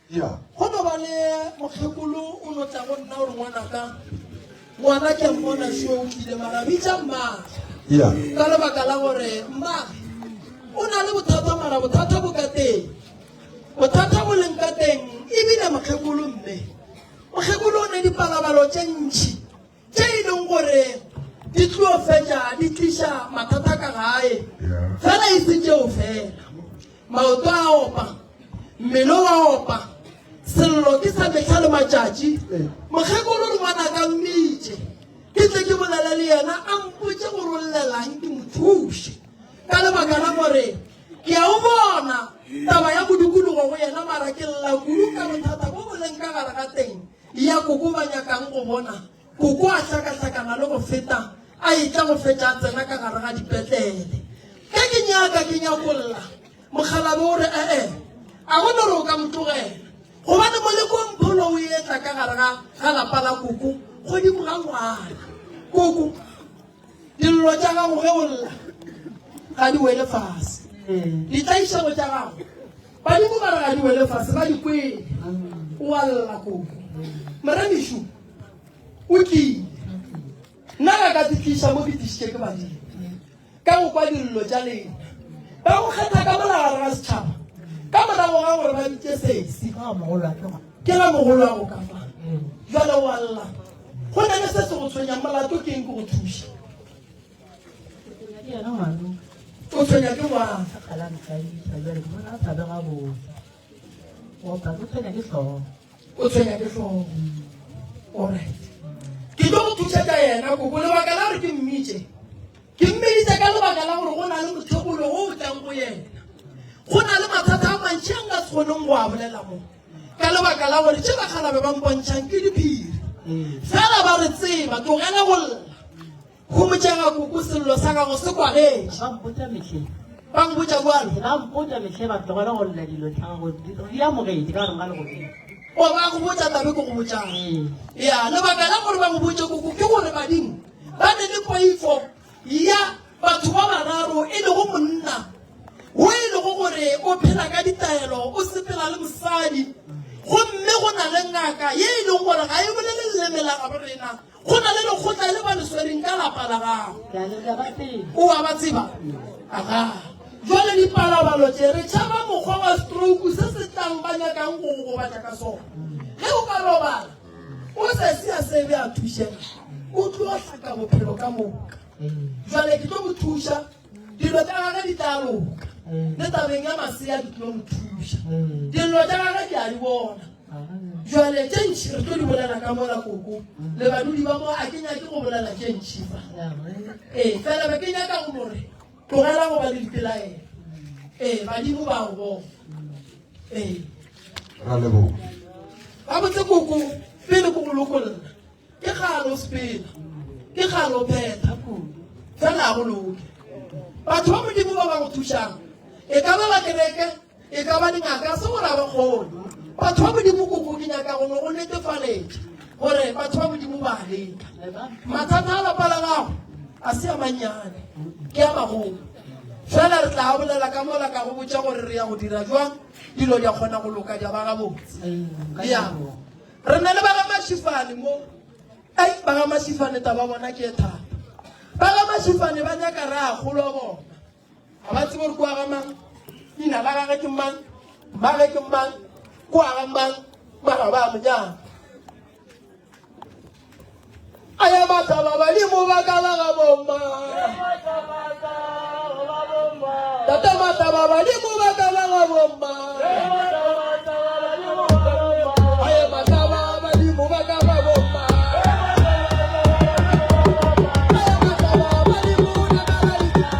Ya. Go no ba le mokgekolo o no tla go nna gore ngwanaka, ngwana ke a mmona šo o tlile mara bitša mmage. Ya. Ka lebaka la gore mmage o na le bothata mara bothata bo ka teng. Bothata bo leng ka teng ebile mokgekolo mme. Mokgekolo o ne dipalabalo tše ntši tše e leng gore di tlo fetša di tliša mathata ka gae. Fela e se tšeo fela. Maoto a opa, mmele wa opa, sello ke sa mehla le matšatši. Mokgekolo re ngwanaka mmitše, ke tle ke bolele le yena a mpotše gore o llelang ke mo thuše. Ka lebaka la gore ke a o bona taba ya modikologo go yena mara ke lla kudu ka bothata bo bo leng ka gare ga teng. ya koko ba nyakang go bona koko a hlakahlakana le go feta a etla go fetša a tsena ka gare ga dipetlele. Ge ke nyaka ke nyakolla, mokgalabje o re, E-e, a go no re o ka mo tlogela, gobane moleko wa mpholo o etla ka gare ga ga lapa la koko godimo ga ngwana. Koko, dillo tša gago ge o lla ga di wele fase. Ditlaišego tša gago badimo ba re ga di wele fase, ba di kwele. O a lla koko. Moremišu o tlile. Nna ga ka di tliša mo ke tlišitše ke badimo ka go kwa dillo tša lena. Ba go kgetha ka mola gare ga setšhaba ka morago ga gore ba bitše sesi. Ke la mogolo wa go ka fa. Jwale o a lla. Go na le se se go tshwenyang, molato ke eng ke go thuša? O tshwenya ke ngwana. O tshwenya ke hlogo. Alright. Ke tlo go thuša ka yena koko. Lebaka la gore ke mmitše, ke mmiditše ka lebaka la gore go na le mothekolo wo o tlang go yena. Go na le mathata a mantši a nka se kgoneng go a bolela mo, ka lebaka la gore tše bakgalabe ba mpontšhang ke diphiri. Fela ba re tseba, tlogela go lla. Homotšega koko, sello sa gago se kwagetše. Ba mpotša mehleng. Ba go botša bjalo? Ba mpotša mehleng ba tlogela go lla dilo tša gago di amogetše ka gare ga legodimo. O ba go botša taba e ke go botšang. Ya, lebaka la gore ba go botše koko ke gore badimo ba ne le poifo ya batho ba bararo e lego monna wo e lego gore o phela ka ditaelo, o sepela le mosadi, gomme go na le ngaka ye e leng gore ga e bolele leleme la gabo rena. Go na le lekgotla le ba le swereng ka lapa la gago. O a ba tseba? Aga. Jwale dipalabalo tše re tšhaba mokgwa wa stroke se se tlang ba nyakang go go gobatša ka sona. Ge o ka robala o se se a sebe a thušega, o tlo hlaka bophelo ka moka. Jwale ke tlo mo thuša, dilo tša gage di tla loka. Le tabeng ya masea ke tlo mo thuša. Dillo tša gage ke a di bona. Jwale tše ntši re tlo di bolela ka mola koko le badudi ba mo, a ke nyake go bolela tše ntši fa. Ee, fela be ke nyaka go no re tlogela go ba le dipelaelo. Ee, badimo ba go bona. Ee. Ra leboga. Gabotse koko, pele ke go lokolla, ke kgale o sepela, ke kgale o phetha, fela ga go loke. Batho ba Modimo ba ba go thušang, e ka ba ba kereke, E ka ba dingaka, se gore ga ba kgone. Batho ba Modimo koko, ke nyaka go no go netefaletša gore batho ba Modimo ba a leka. Mathata a lapa la gago a se a mannyane, ke a magolo. Fela re tla a bolela ka mola ka go botša gore re ya go dira jwang, dilo di a kgona go loka di a ba gabotse. Ya. Re na le ba ga Mashifane mo. Ai, ba ga Mashifane taba bona ke e thata. Ba ga Mashifane ba nyaka re a kgolwa bona. Ga ba tsebe gore kua ga mang, leina la gage ke mang, mmage ke mang, kua ga mang, mara ba mo nyaka. A ya mathaba badimo ba ka ba ga bomma. Tata mathaba badimo ba ka ba ga bomma. A ya mathaba badimo ba ka ba bomma. A ya mathaba badimo ba ka ba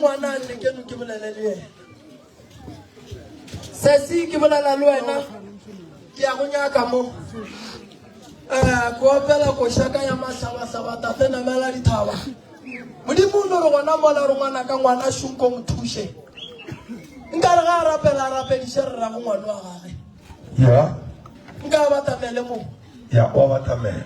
ngwana a nne keno ke bolele le yena. Sesi ke bolela le wena ke ya go nyaka mo. Eh, ke opela koša ka ya mahlabahlaba tate namela dithaba. Modimo o no re gona mola re ngwana ka ngwana šunko mo thuše. Nka re ga a rapela a rapediše rrago ngwana wa gage. Ya. Nka a batamele mo. Ya wa batamela.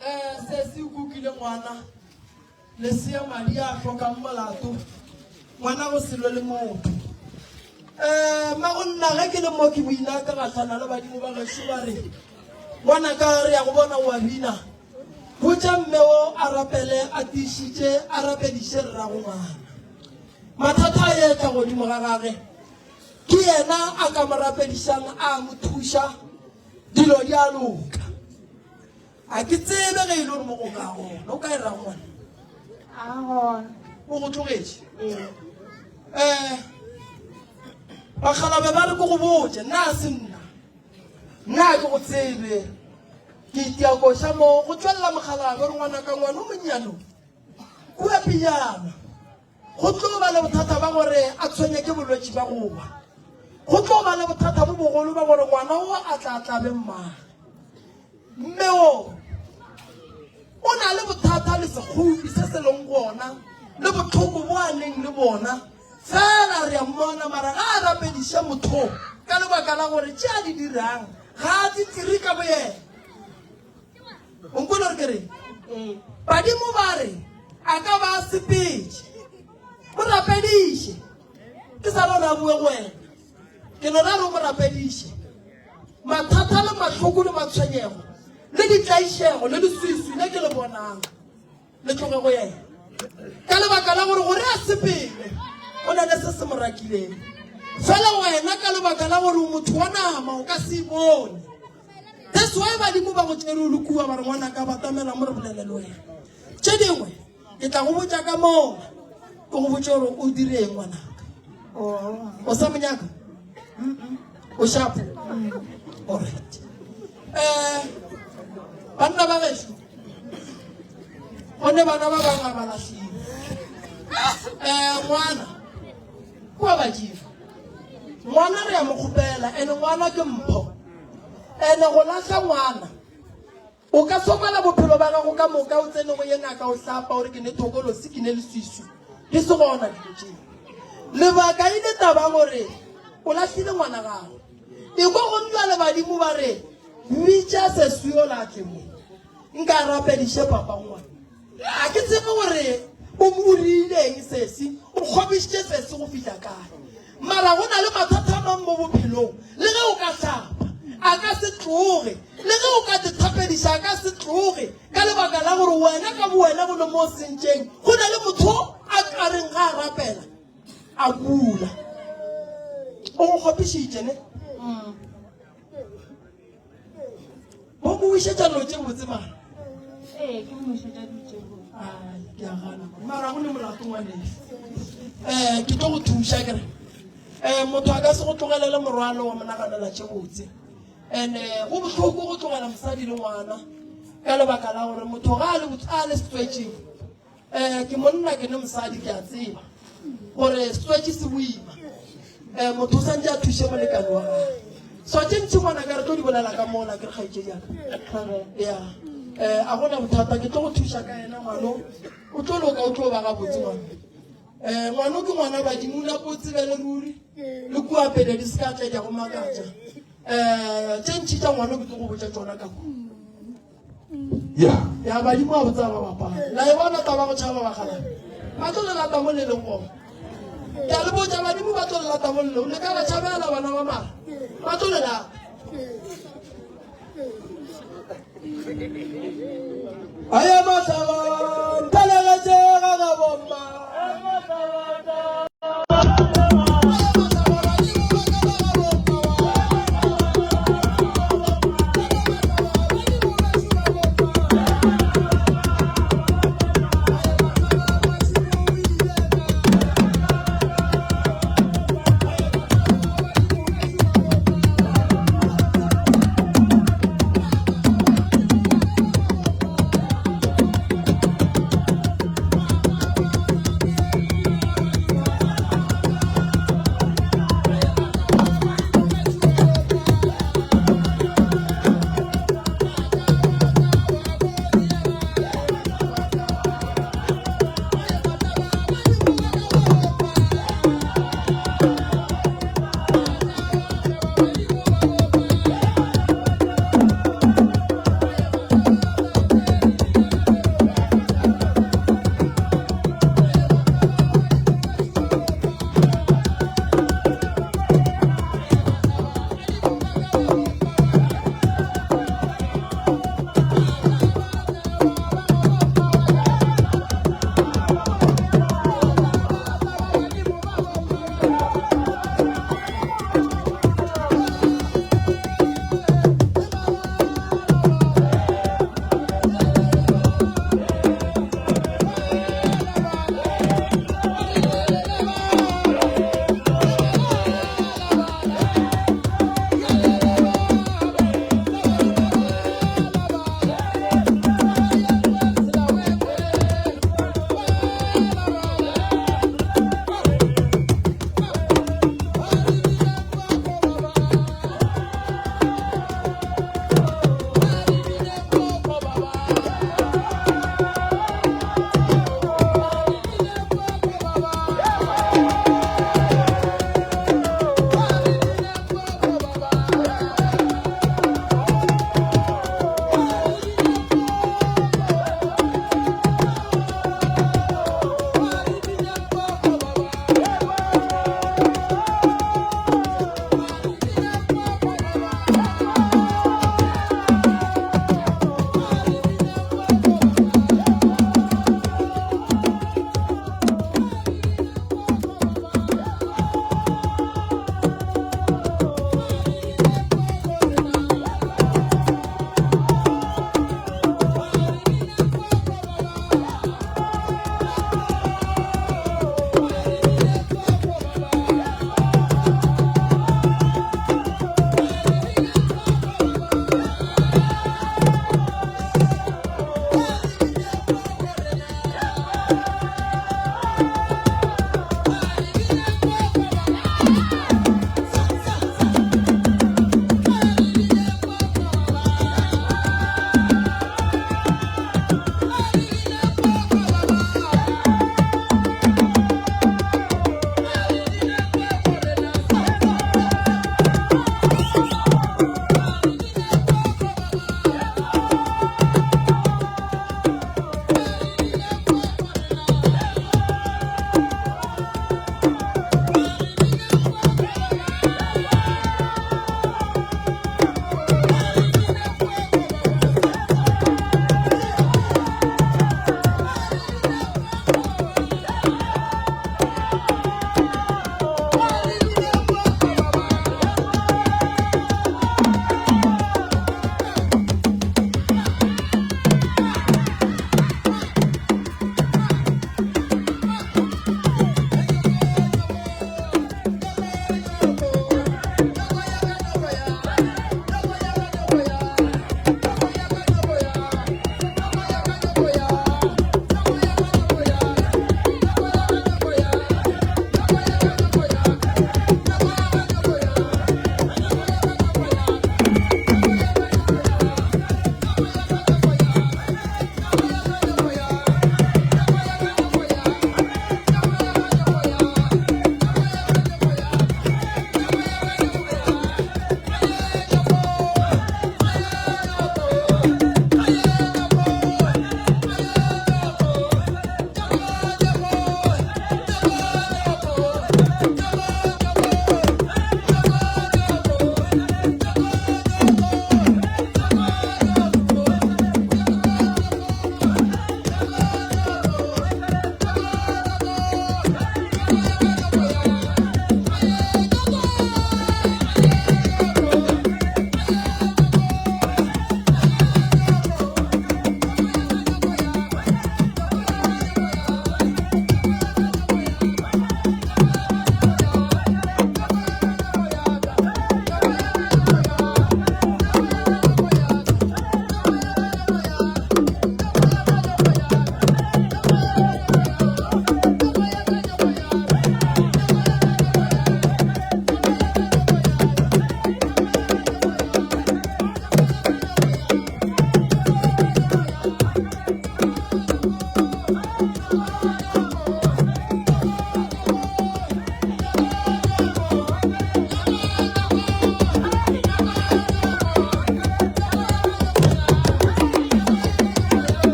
Eh, sesi o kukile ngwana lesea madi a hlokang molato ngwana go selo le motho um ma go nna ge ke le mo ke boina ka gahlana le badimo ba gešo ba re ngwana ka re ya go bona o a bina botša mme o a rapele a tiišitše a rapediše rrago ngwana mathata a etla godimo ga gage ke yena a ka mo rapedišang a mo thuša dilo di a loka a ke tsebe ge e le gore mo go ka gona o ka e rang ngwana A gona. o go tlogetše um bakgalabe ba re ko go botse nna a se nna nna a ke go tsebe ke itia koša mo go tswelela mokgalabe gore ngwana ka ngwana o monnyane o kua pejana Go tlo ba le bothata ba gore a tshwenye ke bolwetši ba go wa. Go tlo ba le bothata bo bogolo ba gore ngwana o a tla tlabe mmage. Mme o o na le bothata le sekgopi se se leng gona le botlhoko bo a leng le bona fela re a mmona mara ga a rapediše motho ka lebaka la gore tše a di dirang ga a di dire ka boyena. O nkwele gore ke reng? Badimo ba re a ka ba a sepetše. Mo rapediše. Ke sa lona bue go wena. Ke lona re o mo rapediše. Mathata le mahloko le matshwenyego le ditlaišego le leswiswi le ke le bonang le tloge go yena. Ka lebaka la gore gore a sepele go na le se se mo rakileng. Fela wena ka lebaka la gore o motho wa nama o ka se e bone. That's why badimo ba go tšere o le kua ba re ngwanaka batamela mo re bolele le wena. Tše dingwe ke tla go botša ka moo ke go botše gore o direng ngwanaka. O sa mo nyaka? O shapo? Alright. Eh banna ba gešo gonne bana ba bangwe ga ba lahlile. Eh ngwana kua badimo ngwana re ya mo kgopela ene ngwana ke mpho ene go lahla ngwana o ka sokola bophelo ba gago ka moka o tsene go ye ngaka o hlapa o re ke ne thokolosi ke ne leswiswi di se gona dilo tšeo lebaka e le taba gore o lahlile ngwana gago ekwa go njwale badimo ba re bitša seswio la tle mo nka rapediše papa ngwana A ke tsebe gore o o rileng sesi, o kgobišitše sesi go fihla kae. Mara go na le mathata a mang mo bophelong, le ge o ka hlapa, a ka se tloge. Le ge o ka te thapediša, a ka se tloge, ka lebaka la gore wena ka bowena go le mo o sentšeng. Go na le motho a ka reng ga a rapela, a bula. O go kgopišitše, ne? Bo mo wišetša dilo tše botse mara. Ee, ke mo wišetša dilo tše botse. Ai, ke a gana mara go ne molato ngwaneso. Um ke tlo go thuša kere um motho a ka se go tlogelele morwalo wa monaganela tše botse and go bohloko go tlogela mosadi le ngwana ka lebaka la gore motho ga a le setswetšeng um ke monna ke ne mosadi ke a tseba gore setswetši se boima um motho o santse a thuše molekane wa gage so tše ntši ngwana ka re tlo di bolela ka mola ke re kgaetšedi yaka ya um a gona bothata ke tlo go thuša ka yena ngwano o tlo loka o tlo ba gabotse ngwana um ngwano ke ngwana badimo o napo o tsebele ruri le kua pele di se ka tla di a go makatša um tše ntši tša ngwano ke tlo go botša tšona ka kwa ya ya badimo a botsa ba bapala la e bona taba go tšhaba bakgalane ba tlo le lata mo le leng gona ke a le botša badimo ba tlo le lata mo le leng le ka ba tšhabela bana ba mara ba tlo le lata Aya mahlaba mpelegetše ga ga bomma.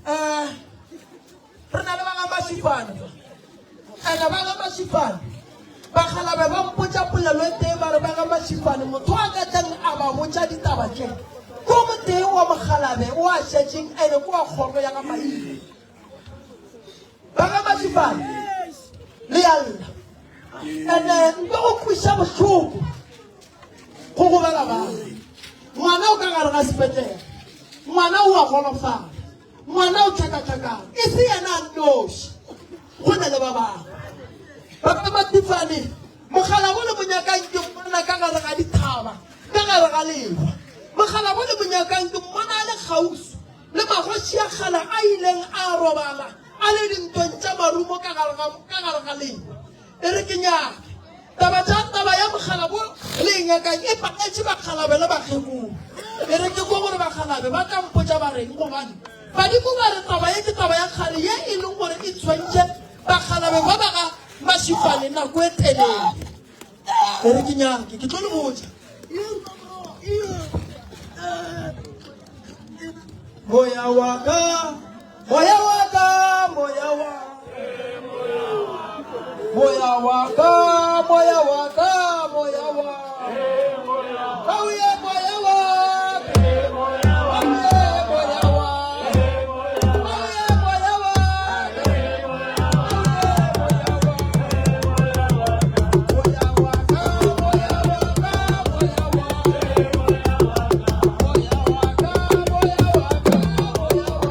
Eh, re na le ba ga Mashifane fa ene ba ga Mashifane bakgalabe ba mpotša polelo e tee ba re ba ga Mashifane motho a ka tlang a ba botša ditaba tše ko motee wa mokgalabe o a šetšeng ene ko wa kgoro ya ga Maile ba ga Mashifane le ya lla ene nko go kwiša bohloko go gobala bana ngwana o ka gare ga sepetlele ngwana o a golofala ngwana o tlhakatlhakana e se yena a nnoši go na le ba bangwe ba ka matifane mogala go le monyakang ke mmona ka gare ga dithaba ka gare ga lewa mogala go le monyakang ke mmona a le kgauswi le magoši a kgale a ileng a robala a le dintweng tša marumo ka gare ga lewa E re ke nyake. Taba tša taba ya mogala bo le e nyakang e paletše bakgalabe le bakgekolo. E re ke kwe gore bakgalabe ba tla mpotša ba reng gobane badimo ba re taba ye ke taba ya kgale ye e leng gore e tshwentše bakgalabe ba ba ga Mashifane nako e telele. E re ke nyake, ke tlo le botša. Moya wa ka, moya wa ka, moya wa Moya wa ka, moya wa ka, moya wa Auye moya wa ka, auye moya wa Auye moya wa ka, moya wa ka, moya wa ka, moya wa Moya wa ka, moya wa ka, moya wa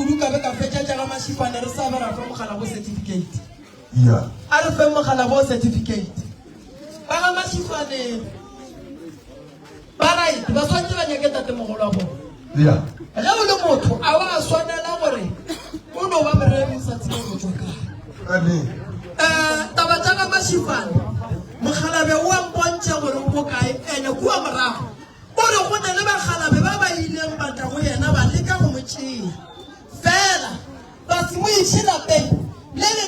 kudu ka be ka fetša tša ga Mashifane re sa be ra fa mogala bo certificate. Ya. A re feng mogala bo certificate. Ba ga Mashifane ba right, ba swantse ba nyake tatemogolo wa bona. Ya. Ge o le motho a wa swanela gore o no ba moreri o sa tsebe go tšwa kae. Amen. Eh, taba tša ga Mashifane mokgalabe o a mpontšha gore o bokae ene kua morago O re go na le bakgalabe ba ba ileng ba tla go yena ba leka go mo tšea, fela ba se mo iše lapeng le le.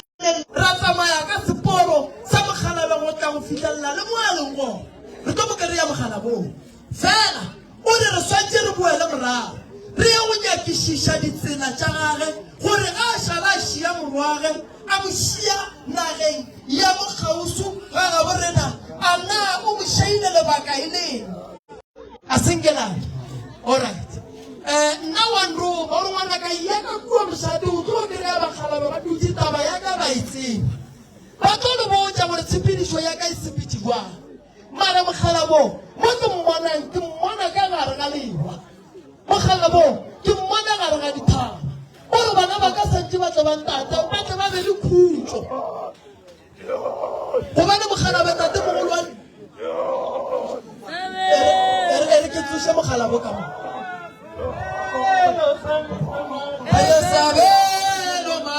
Ra tsamaya ka seporo sa mokgalabe go tla go fihlelela le mo a leng gona. Re tlo mo kry-a mokgalabong. Fela o re re swantše re boele morago re ye go nyakišiša ditsela tša gage gore ga a šala a šia morwage a mo šia nageng ya mo kgauswi ga gabo rena, a na o mo šaile lebaka e leng? A senkelane. Alright. Eh, nna wa nroma, o re ngwanaka ya ka kua mošate o tlo kry-a bakgalabje ba dutše taba ya ka ba e tseba. Ba tlo le botša gore tshepedišo ya ka e sepetše jwang. Mara mokgalabo mo ke mmonang, ke mmona ka gare ga lewa. Mokgalabo ke mmona gare ga dithaba. O re bana ba ka santše ba tle ba ntate, ba tle ba be le khutšo. Gobane mokgalabo tate mogolo wa e re ke tsoše mokgalabo ka mo. Sabelo ma.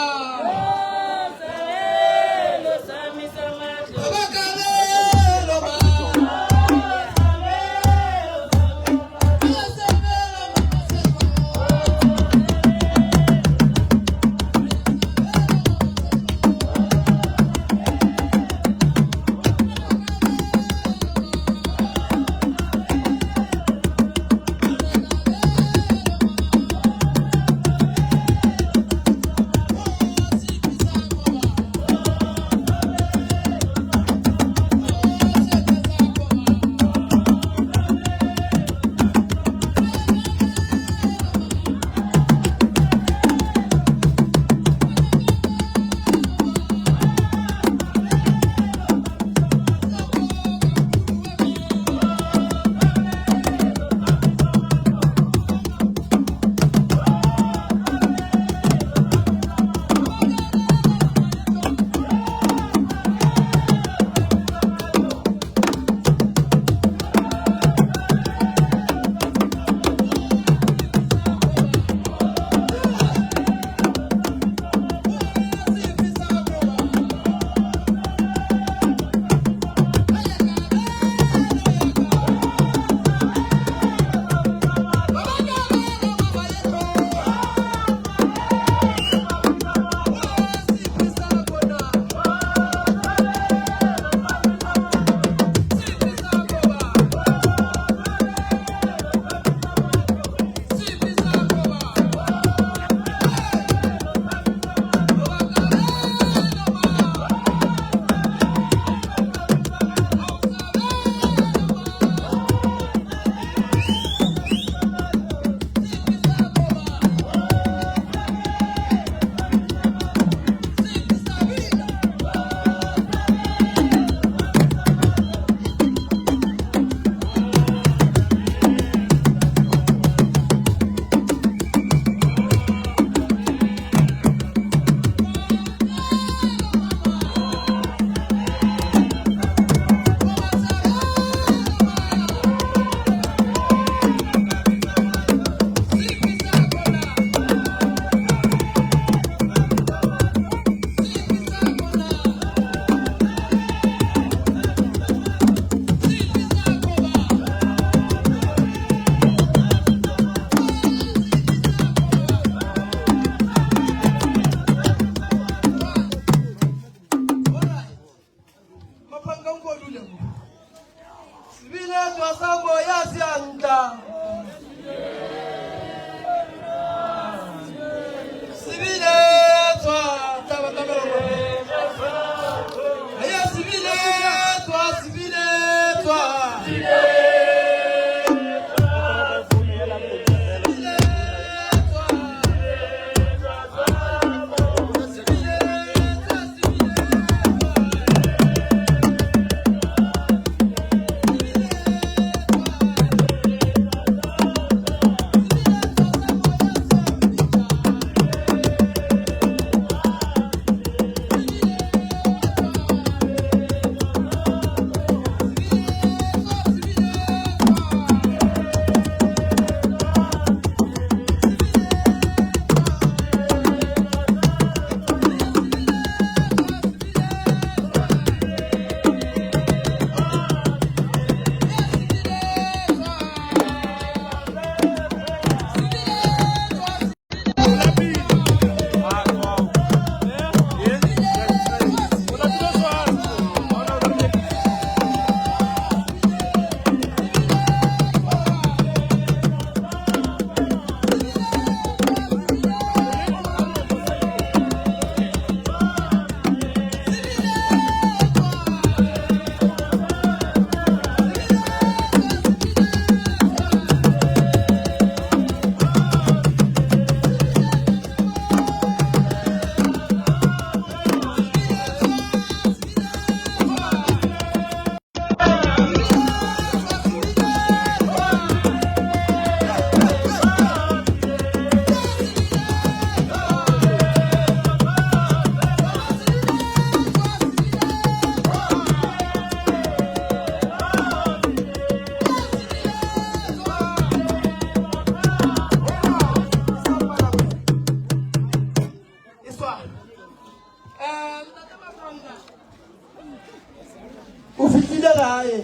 gae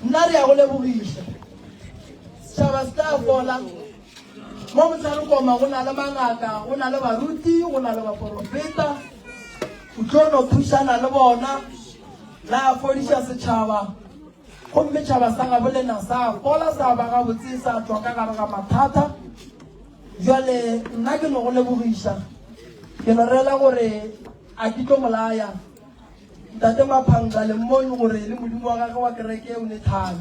nna re ya go lebogiša setšhaba se tla fola mo motlarekoma go na le mangaka go na le baruti go na le baporofeta o tlo no thušana le bona la fodiša setšhaba gomme tšhaba sa gabo lena sa fola sa ba gabotse sa tšwa ka gare ga mathata jale nna ke no go lebogiša ke no rela gore a ke tlo molaya ntate maphanka le mmone gore le modimo wa gage wa kereke o ne thai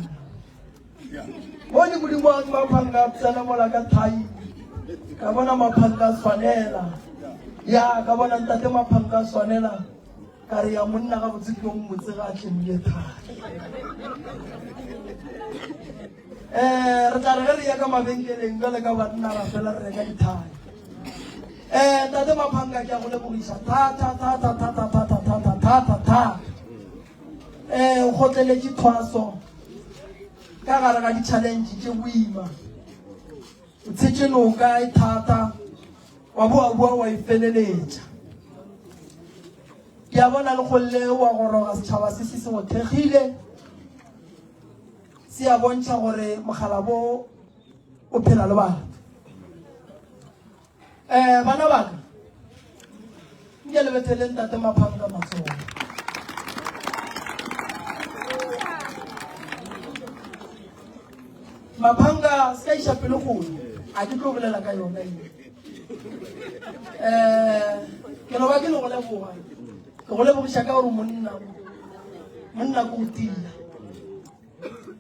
bone modimo wa maphanka a tsena mola ka thai ka bona maphanka a swanela ya ka bona ntate maphanka a swanela ka re ya monna ga botse ke mmotse ga a tlemile thai um re tla re ge re ya ka mabenkeleng jale ka banna ra fela re reka dithai um tate maphanka ke a go lebogiša thata thata thata thata thata thata thata um o kgotleletše thwaso ka gare ga di-challenge tše boima o tshetše noka e thata wa boa boa wa e feleletša ke a bona le golle wa goroga setšhaba se se se go thekgile se a bontšha gore mogalabo o phela le batho um bana baka nke le betheleng tate maphang ka matsogo maphanga se ka iša pele golo a ke tlo bolela ka yona e um ke no ba ke le go leboga ke go lebogiša ka gore monna monna ko o tia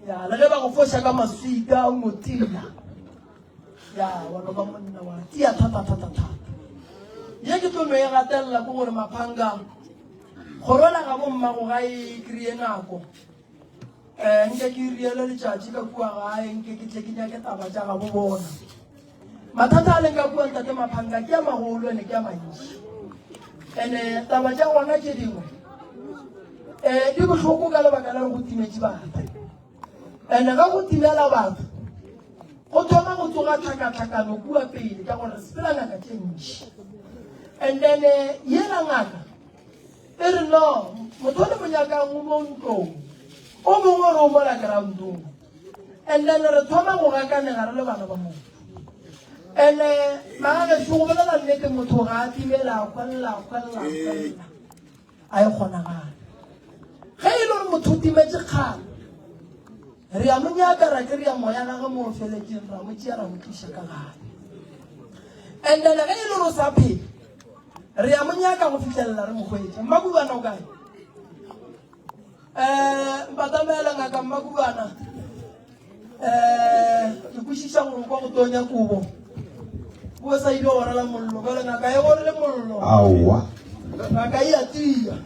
ya le ge ba go foša ka maswika o no tia ya wa no ba monna wa tia thata thata thata ye ke tlo no e gatelela ke gore maphanga kgorola ga bommago ga e kry-e nako um nke ke riele letšatši ka kua gae nke ke tle ke nyake taba tša gabo bona mathata a leng ka kua ntate maphanka ke a magolo ene ke a mantši ene taba tša gona tše dingwe um di bohloko ka lebaka la go timetše batho ene ga go timela batho go thoma go tsoga tlhakatlhakano kua pele ka gore re sepela ngaka tše ntši and then eh, yela ngaka e re no motho o le mo nyakang o mo ntlong o mongwe re o mola groundong and then re thoma go gakanega re le bana ba motho and eh, magagešo go bolela nnete motho ga a timela a kgwelela a kgwelela a kgwelela a e kgonagale ge e le gore motho o timetše kgale re ya mo nyaka ra ke re ya moya gage mo o feletseng ra mo tšea ra mo tliša ka gae and then ge e le gore o sa phele re ya mo nyaka go fitlhelela re mo hwetša mmakubana o kae um mpatamela ngaka mmakubana um ke kwešiša gore kwa go tonya kobo bo sa ile go rela mollo bjale ngaka e gorile mollo aowa ngaka e a tia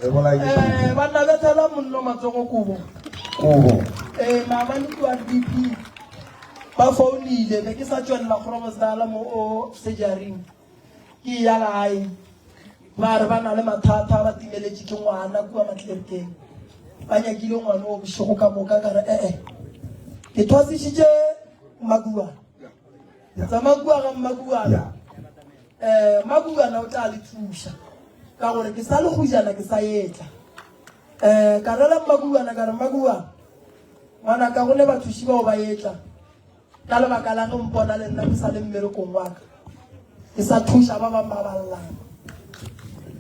e bolai ke um banna bethela mollo matsogo kobo kobo ee maabane kua dp ba founile be ke sa tšwelela kgorobosdala mo o sejaring ke ya gae ba re ba na le mathata ba timeletše ke ngwana kua matlerkeng ba nyakile ngwana o bošego ka moka ka re ee ke thwasišitše mmakuana tsamaya kua ga mmakuana um mmakuana o tla le thuša ka gore ke sa le gojana ke sa etla um ka rela mmakuana ka re mmakuana ngwanaka go ne bathuši bao ba etla Ka lebaka la ge mpona le nna ke sa le mmerekong wa ka, ke sa thuša ba bang ba ba llang.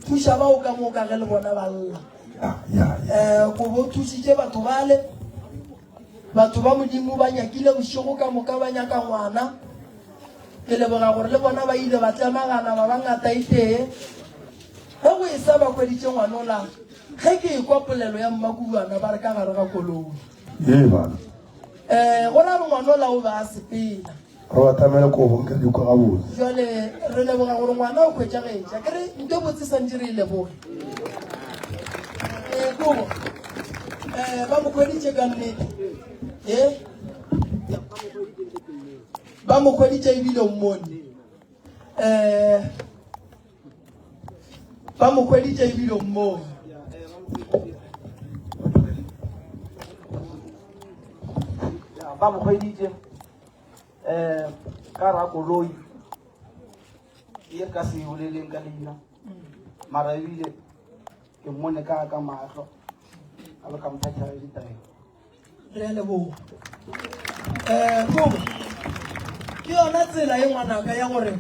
Thuša bao ka moo ka ge le bona ba lla. Um ko bo thušitše batho bale, batho ba Modimo ba nyakile bošego ka moka ba nyaka ngwana. Ke leboga gore le bona ba ile ba tlemagana ba ba ngata e tee. Ge go e sa ba hweditše ngwanola, ge ke ekwa polelo ya mmakuwana ba re ka gare ga koloi. Ee bana. Um go ra re ngwanola o be a sepela. Re batamele kobo nke di kwa gabotse. Jwale re leboga gore ngwana o hwetšagetša. Ke re nto botse santše re e leboge. Ee kobo. Um ba mo hweditše ka nnete. Ee. Ba mo hweditše ebile o mmone. Um ba mo hweditše ebile o mmone. Ba mo hweditše um ka ra koloi ye re ka se boleleng ka leina mara ebile ke mmone ka ka mahlo. A ba ka mphathela ditaelo. Re a leboga. Um Kobo, ke yona tsela e ngwanaka ya gore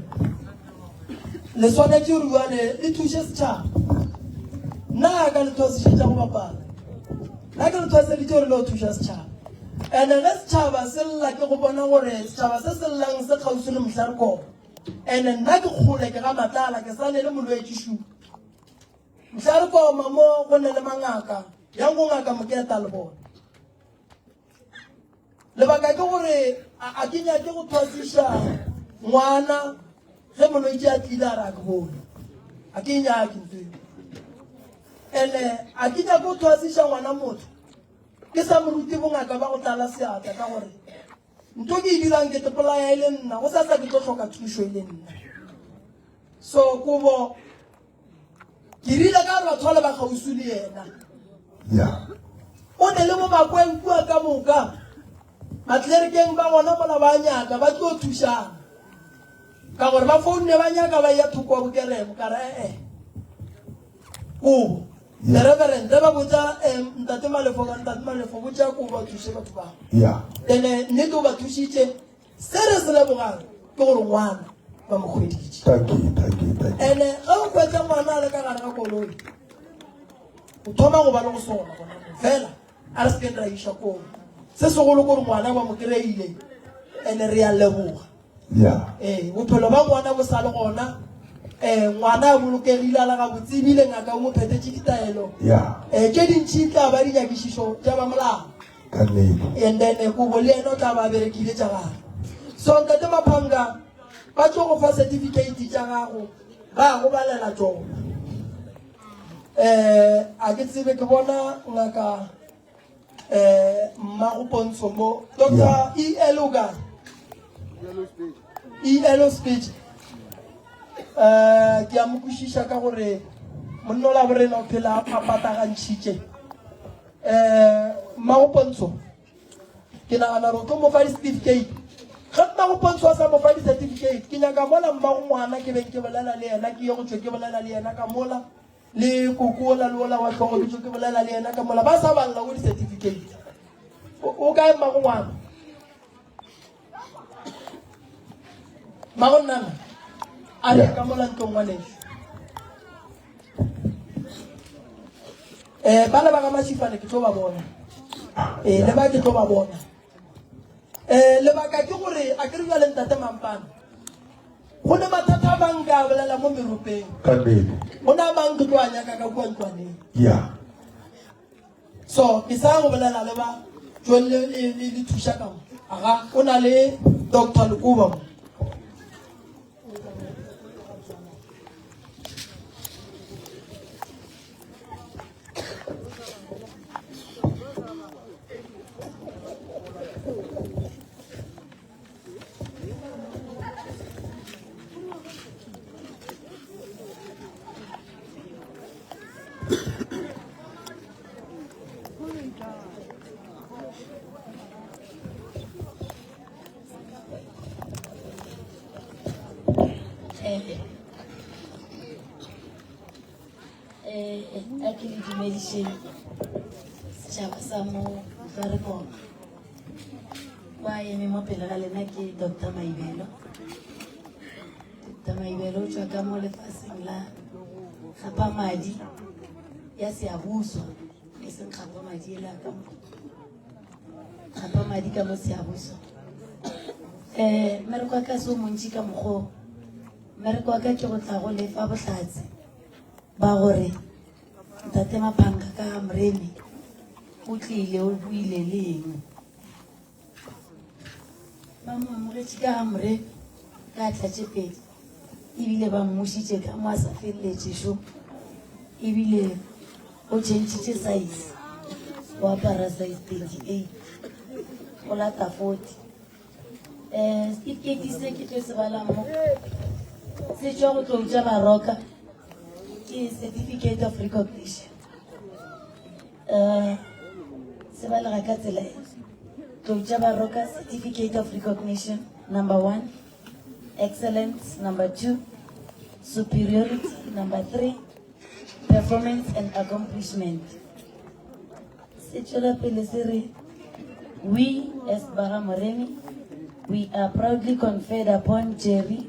le swanetše gore bjale le thuše setšhaba. Nna ga ka le thwasišetša go bapala. Nna ke le thwaseditše gore le yo thuša setšhaba. Ene ge setšhaba se lla ke go bona gore setšhaba se se llang se kgauswi le Mohlarikoma. Ene nna ke kgole ke ga Matlala ke sa ne le molwetši šu. Mohlarikoma mo go ne le mangaka yang go ngaka Moketa le bona. Lebaka ke gore a ke nyake go thwasiša ngwana ge molwetši a tlile a re a ke bone. A ke nyake ntho eo. Ene a ke nyake go thwasiša ngwana motho ke sa mo rute bongaka ba go tlala seatla ka gore ntho ke e dirang ke tepolaya e le nna go sasa ke tlo hloka thušo e le nna. So kobo Ke rile ka gore batho bale ba kgauswi le yena. Yeah. O ne le mo makweng kua ka moka. Matlerekeng ba gona mola ba nyaka ba tlo thušana. Ka gore ba founne ba nyaka ba ya thoko wa bokeremo ka re eh. Kobo. The Reverend ba botsa ntate Malefo ka ntate Malefo botsa kobo ba thuse batho ba. Yeah. Then nnete o ba thusitse Se re se lebogang ke gore ngwana ba mo hweditše. Thank you, thank you, thank you. Ene ge o hwetša ngwana a le ka gare ga koloi, o thoma go ba le go sola gona moo. Fela a re se keng ra iša koo. Se segolo ke gore ngwana ba mo kry-ile, ene re a leboga. Yeah. Ee, bophelo ba ngwana bo sa le gona. Eh, ngwana a bolokegile a le gabotse ebile ngaka o mo phethetše ditaelo. Yeah. Eh, tše dintši tla ba dinyakišišo tša ba molao. Ka nnete. And then eh, Kobo le yena o tla ba berekile tša gagwe. So Ntate Maphanga ba tlo go fa certificate tša gago ba go balela tšona. Eh a ke tsebe ke bona ngaka eh mmago Pontsho mo Dr. E L o kae? E L speech. Eh ke a mo kwešiša ka gore monna ola borena o phela a patagantšhitše. Eh, Mmago Pontsho, ke nagana gore o tlo mo fa di-certificate. Ge Mmago Pontsho a sa mo fa di-certificate, ke nyaka mola mmago ngwana ke beng ke bolela le yena, ke ye go tšwe ke bolela le yena ka mola, le koko ola le ola wa hlogo ke tšwe ke bolela le yena ka mola, ba sa balela go di-certificate. O kae mmago ngwana? Mmago nnana, a re ka mola ntlong ngwanešu. Eh, ba le ba ga Mashifane ke tlo ba bona. Eh, le ba ke tlo ba bona. Eh, lebaka ke gore a ke re jwale ntate Mampane. Go ne mathata a mang ka bolela mo meropeng. Ka nnete. Go na mang ke tlo a nyaka ka kua ntlwaneng. Yeah. So, ke sa go bolela le ba tšo le le le thuša ka mo. Aga, o na le Dr. Lekuba mo. Eh, a ke le dumedišeng setšhaba sa mo Tlarekoma. Wa eme mo pele ga lena ke Dr. Maibelo. Dr. Maibelo o tšwa ka mo lefaseng la gapa madi ya Seabuswa, e seng gapa madi e la ka mo. Gapa madi ka mo Seabuswa. Eh, mmereko wa ka se o montši ka mokgwa mmereko wa ka ke go tla go lefa bohlatse ba gore ntate Maphanka ka Moremi o tlile o buile le eng. Ba mo amogetše ka ga Moremi ka tla tše pedi ebile ba mmušitše ka mo a sa feleletše šo ebile o tšhentšhitše size o apara size 38 o lata 40 um setifikeiti se ke tlo se balang mo se tšwa go tlou tša baroka ke certificate of recognition um se balega ka tsela e tlou tša baroka certificate of recognition number one excellence number two superiority number three performance and accomplishment. Se tšwela pele se re, We as Baga Moremi, we are proudly conferred upon Jerry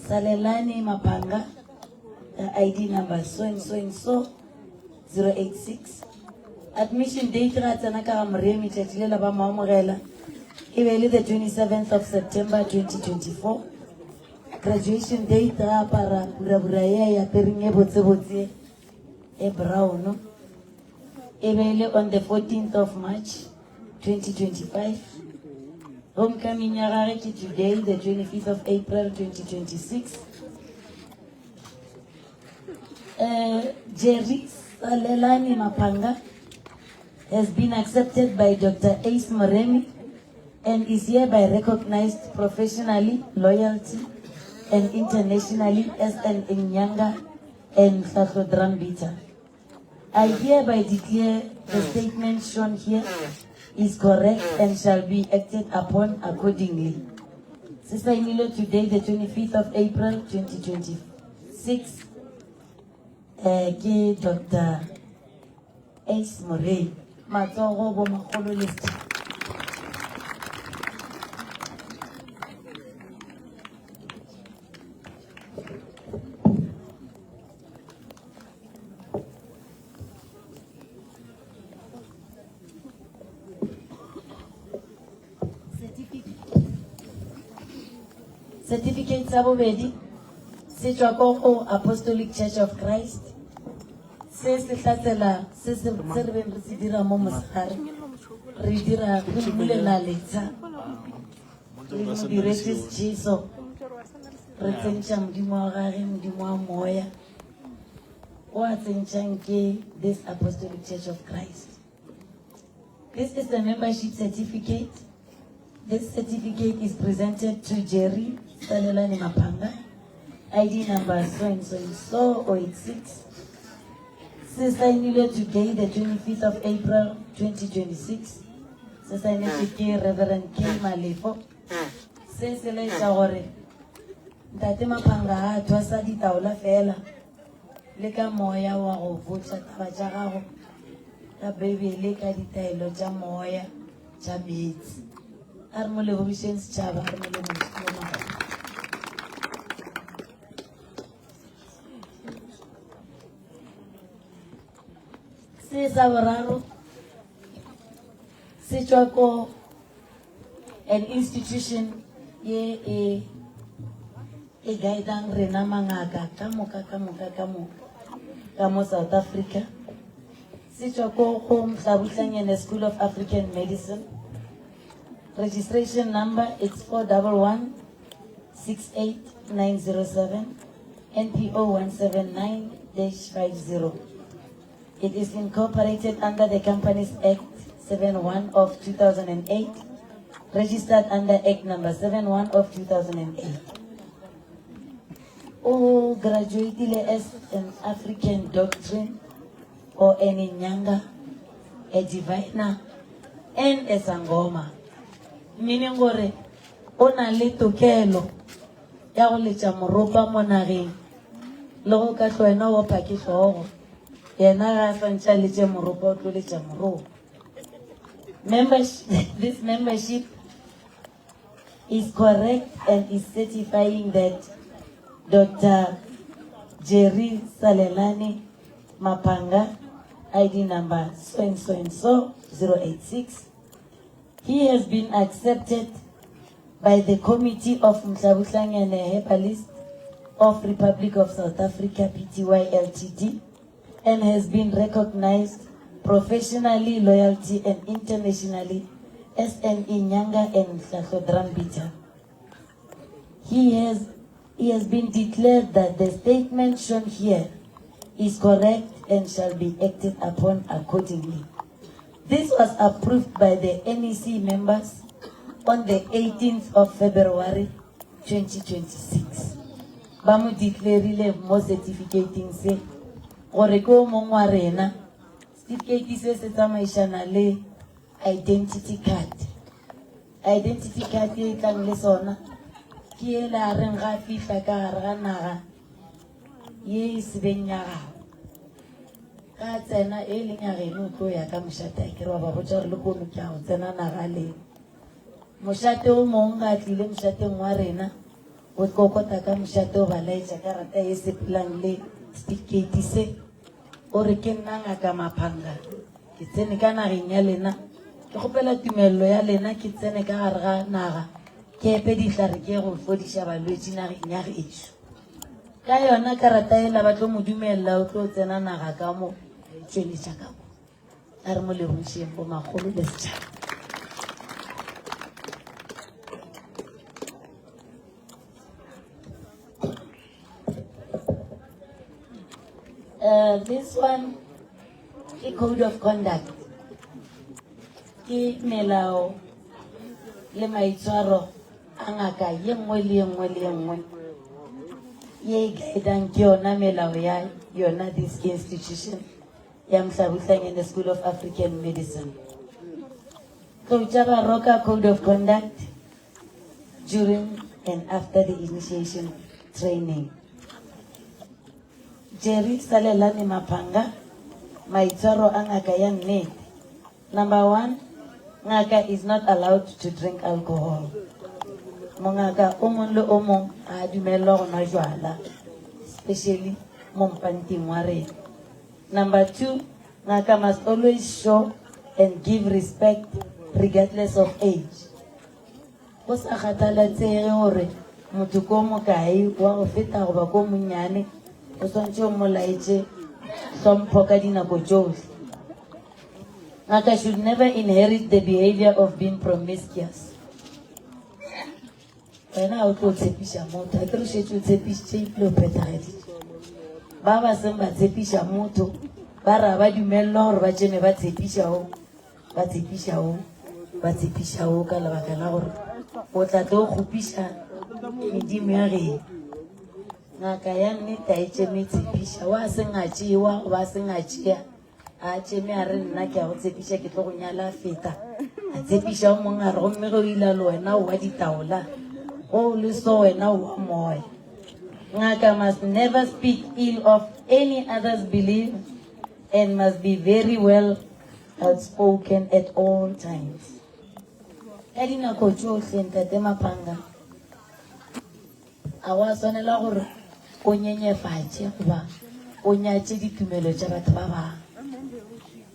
Salelani Mapanga, the ID number so and so and so 086. Admission date ga tsena ka ga Moremi tšatši le la ba mo amogela e be e le the 27th of September 2024. Graduation date ga apara purapura ye ya apereng e botsebotse e brown e be e le on the 14th of March 2025. Homecoming ya gage ke today the 25th of April 2026. Uh, Jerry Salelani Mapanga has been accepted by Dr. Ace Moremi and is hereby recognized professionally, loyalty, and internationally as an Inyanga and Hlahlo Drumbeater. I hereby declare the statement shown here is correct and shall be acted upon accordingly. Se saenilwe today, the 25th of April 2026, eh, ke Dr. Ace Morei. Matsogo bo makgolo le setšhaba. Certificate sa bobedi se tšwa ko go Apostolic Church of Christ se se hlatsela se se se re beng re se dira mo mosegare re dira re mmulela letsha re mo diretse Jesu re tsentšha modimo wa gage modimo wa moya o a tsentšhang ke this Apostolic Church of Christ This is the membership certificate. This certificate is presented to Jerry Salelani Mapanga, ID number so and so and so 086. Se saenilwe today, the 25th of April 2026. Se saenetšwe ke Reverend K Malefo. Se se laetša gore Ntate Maphanga ga a thwasa ditaola fela le ka moya wa go botša taba tša gago ka Beibele ka ditaelo tša moya tša meetse. A re mo lebogišeng setšhaba, a re mo lebogišeng. Se sa boraro se tšwa ko an institution ye e e guidang rena mangaka ka moka ka moka ka moka ka mo South Africa se tšwa ko go Mhlabuhlanyane School of African Medicine registration number it's 411 68907 NPO 179-50 It is incorporated under the Companies Act 71 of 2008, registered under Act number 71 of 2008. O graduatile as an African doctrine or an Inyanga, a diviner, and a sangoma. Meaning gore o na le tokelo ya go letša moropa mo nageng le go ka hlwa wena o opa ke hlogo. Yena ga a swantšhe a letše moropa o tlo letša moropa. Membership, this membership is correct and is certifying that Dr. Jerry Salelani Mapanga, ID number so and so and so 086. He has been accepted by the Committee of Mhlabuhlangene Herbalist of Republic of South Africa Pty Ltd and has been recognized professionally, loyalty and internationally as an Inyanga and Mhlahlo drumbeater. He has, he has been declared that the statement shown here is correct and shall be acted upon accordingly. This was approved by the NEC members on the 18th of February 2026. Ba mo declarile mo certificating se gore ke o mongwe wa rena. Certificate se se tsamaišana le identity card. Identity card ye e tlang le sona ke ele a reng ga a fihla ka gare ga naga ye e sebeng ya gagwe. Ge a tsena, e leng ya geno o tlo ya ka mošate a kere wa ba botša gore lehono ke ya go tsena naga le. Mošate o mong ge a tlile mošateng wa rena, o kokota ka mošate o ba laetša karata ye sepelang le setifikeiti se. O re ke nna Ngaka Maphanga, ke tsene ka nageng ya lena, ke kgopela tumelelo ya lena ke tsene ka gare ga naga ke epe dihlare ke ye go fodiša balwetši nageng ya gešo. Ka yona karata yela ba tlo mo dumelela o tlo tsena naga ka mo tšweletša ka mo. A re mo lebogišeng bomakgolo le setšhaba. Uh, this one ke code of conduct ke melao le maitshwaro A ngaka ye nngwe le ye nngwe le ye nngwe ye e guidang ke yona melao ya yona this institution ya Mhlabuhlangene School of African Medicine. Tlou tša Baroka Code of Conduct during and after the initiation training. Jerry Salelane Maphanga, maitshwaro a ngaka ya nnete. Number one, ngaka is not allowed to drink alcohol. Mongaka o mong le o mong ga a dumelelwa go nwa jwala, especially mo mpanting wa rena. Number two, ngaka must always show and give respect regardless of age. Go sa kgathalatsege gore motho ko mokae wa go feta goba ko monnyane, o swantše o mo laetše hlompho ka dinako tšohle. Ngaka should never inherit the behavior of being promiscuous. Wena ga o tlo tshepiša motho, a ke re šetše o tshepišitše ebile o phethagaditše. Ba ba seng ba tshepiša motho, ba ra ba dumelelwa gore ba tšeme ba tshepiša o. Ba tshepiša o, ba tshepiša o ka lebaka la gore o tla tlo kgopiša medimo ya geno. Ngaka ya nnete a e tšeme tshepiša, wa seng a tšewa goba a seng a tšea, a tšeme a re nna ke a go tshepiša ke tlo go nyala a feta. A tshepiša o mongwe a re gomme ge o ile le wena o wa ditaola, go le so wena o wa moya. Ngaka must never speak ill of any other's belief and must be very well outspoken at all times. Ka dinako tšohle, Ntate Maphanga, ga wa swanela gore o nyenyefatše goba o nyatše ditumelo tša batho ba bangwe.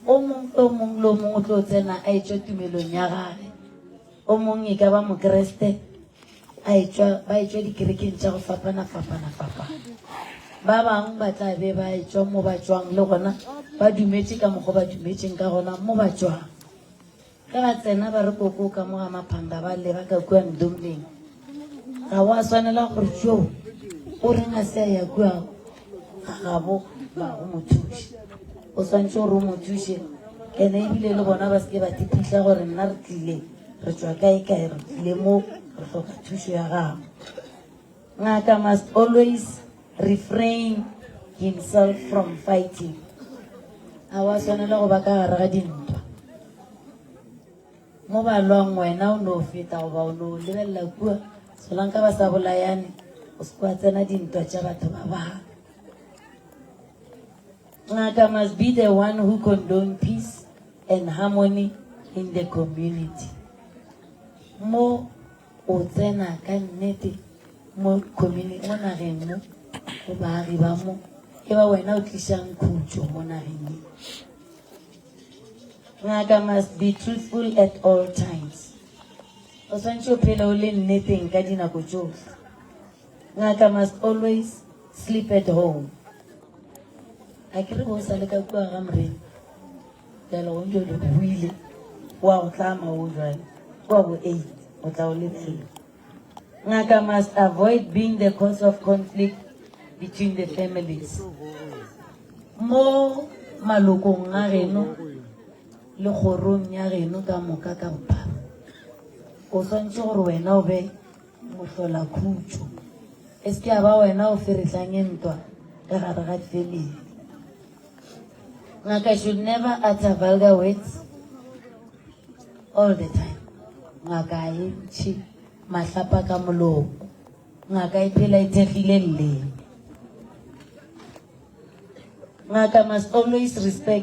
O mong le o mong le o mong o tlo tsena a etšwa tumelong ya gage. O mong e ka ba Mokreste, a etšwa, ba etšwa dikerekeng tša go fapana fapana fapana. Ba bangwe ba tla be ba etšwa mo ba tšwang le gona ba dumetše ka mokgwa ba dumetšeng ka gona mo ba tšwang. Ge ba tsena ba re koko ka mo ga maphanga ba leba ka kua Ndombeng. Ga wa swanela gore tšo o reng a se a ya kua ga gabo ba go mo thuša. O swantše gore o mo thuše ene ebile le bona ba seke ba tiphihla gore nna re tlile Re tšwa kae kae re tlile mo re hloka thušo ya gago. Ngaka must always refrain himself from fighting. A wa swanela go ba ka gare ga dintwa. Mo ba lwang wena o no feta goba o no lebelela kua solanka ba sa bolayane o se kwa tsena dintwa tša batho ba bangwe. Ngaka must be the one who condone peace and harmony in the community. Mo o tsena ka nnete mo community mo nageng mo go baagi ba mo e ba wena o tlišang khutšo mo nageng ye. Ngaka must be truthful at all times. O swantše o phele o le nneteng ka dinako tšohle. Ngaka must always sleep at home. A ke re bo sa le ka kua ga morena. Bjale go ntse le buile wa go tlama o jwale kua bo 8 o tla o lebelela. Ngaka must avoid being the cause of conflict between the families. Mo malokong a geno le kgorong ya geno ka moka ka bophara o swantše gore wena o be Mohlolakhutšo. E se ke ya ba wena o ferehlang ntwa ka gare ga family. Ngaka should never utter vulgar words all the time. Ngaka a e ntšhe mahlapa ka molomo. Ngaka e phela e thekgile leleme. Ngaka must always respect.